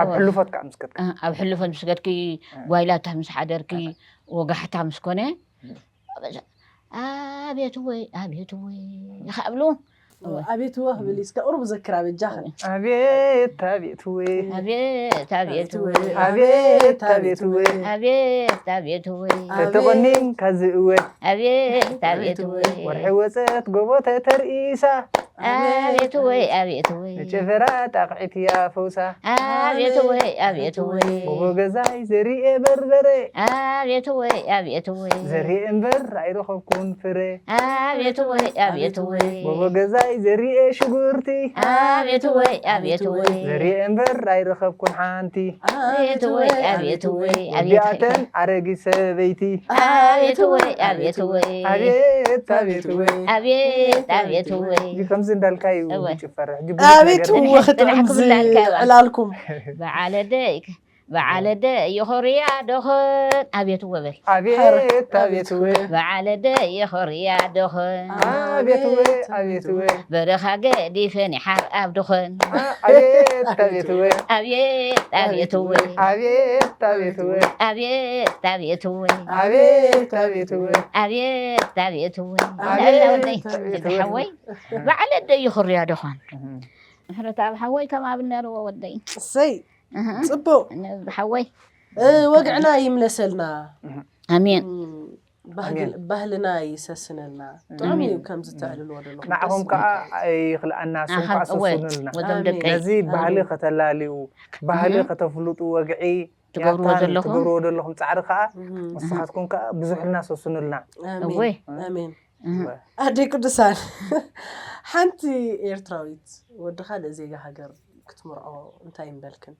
ኣብ ሕሉፈት ከዓ ምስ ከድካ እ፣ ኣብ ሕሉፈት ምስ ከድኪ ጓይላታ ምስ ሓደርኪ ወጋሕታ ምስ ኮነ ኣቤት ወይ ኣቤት ወይ ይኸብሉ ኣቤት ወ ክብል እስከ ቁሩብ ዘክራ በጃኸ ኣቤት ኣቤት ወይ ኣቤት ኣቤት ወይ ኣቤት ኣቤት ወይ ኣቤት ኣቤት ወይ ተተቆኒንካ ዝእወ ኣቤት ኣቤት ወይ ወርሒ ወፀት ጎቦ ተተርኢሳ ኣቤት ወይ ኣቤት ወይ ንጭፈራ ጣቕዒት እያ ፈውሳ ኣቤት ወይ ኣቤት ወይ ጎቦ ገዛይ ዘሪኤ በርበረ ኣቤት ወይ ኣቤት ወይ ዘሪኤ እምበር ኣይረኸብኩን ፍረ ኣቤት ወይ ኣቤት ወይ ጎቦ ገዛይ ዘሪኤ ሽጉርቲ ኣቤት ወይ ኣቤት ወይ ዘሪኤ እምበር ኣይረኸብኩን ሓንቲ ኣቤት ወይ ኣቤት ወይ ኣቤት ወዲኣተን ኣረጊት ሰበይቲ ኣቤት ወይ ኣቤት ወይ ኣቤት ኣቤት ወይ ኣቤት ኣቤት ወይ ከምዚ እንዳልካ እዩ እወ። ዝጭፈር ሕጂ ኣቤት ብዙሕ ነገር እወ ክጥዕም ክብላ ኣልካ እዋ። ዝዕላልኩም በዓለደይ በዓለደይ ይኾርያ ዶኽን ኣቤት እወ በል ኣቤት ኣቤት ወይ በዓለደይ ይኾርያ ዶኽን ኣቤት ወይ ኣቤት ወይ በረኻ ገዲፈን ይሓር ኣብ ዶኽን ኣቤት ኣቤት ወይ ኣቤት ኣቤት ወይ ኣቤት ኣቤት ወይ ኣቤት ኣቤት ወይ ኣቤት ኣቤት ወይ ኣቤት ኣቤት ወይ ኣቤት ላላ ወደይ ኣቤት ዝሓወይ በዓለደይ ይኾርያ ዶኽን ምሕረት ኣብ ሓወይ ከም ኣብን ነርዎ ወደይ እሰይ እህ፣ ፅቡቅ ነብሪ ሓወይ እ፣ ወግዕና ይምለሰልና ኣሜን እም፣ ባህግ- ባህልና ይሰስነልና ጥዑም እዩ ከምዚ ተዕልልዎ ዘለኹም ንዓኹም ደስ ከዓ ይብል። ኣይኽልኣና ስም ኣኻ ከዓ እወ ሰሱኑልና ወዶም ኣሜን። ደቀይ ነዚ ባህሊ ኣሜን። ከተላልዩ ባህሊ እህ። ከተፍልጡ ወግዒ ትገብርዎ ያታን ዘለኹም ትገብርዎ ዘለኹም ጻዕሪ ከዓ ንስኻትኩም ከዓ ብዙሕ ልናሰሱንልና እወይ ኣሜን ኣደይ ቅዱሳን ሓንቲ ኤርትራዊት ወድኻ ልእዜጋ ሃገር ክትምርዖ እንታይ ይምበልክን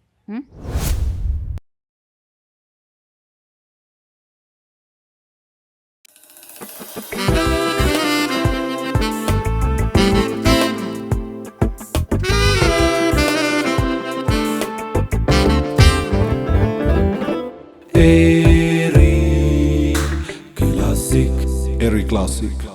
Eri Classic. Eri Classic.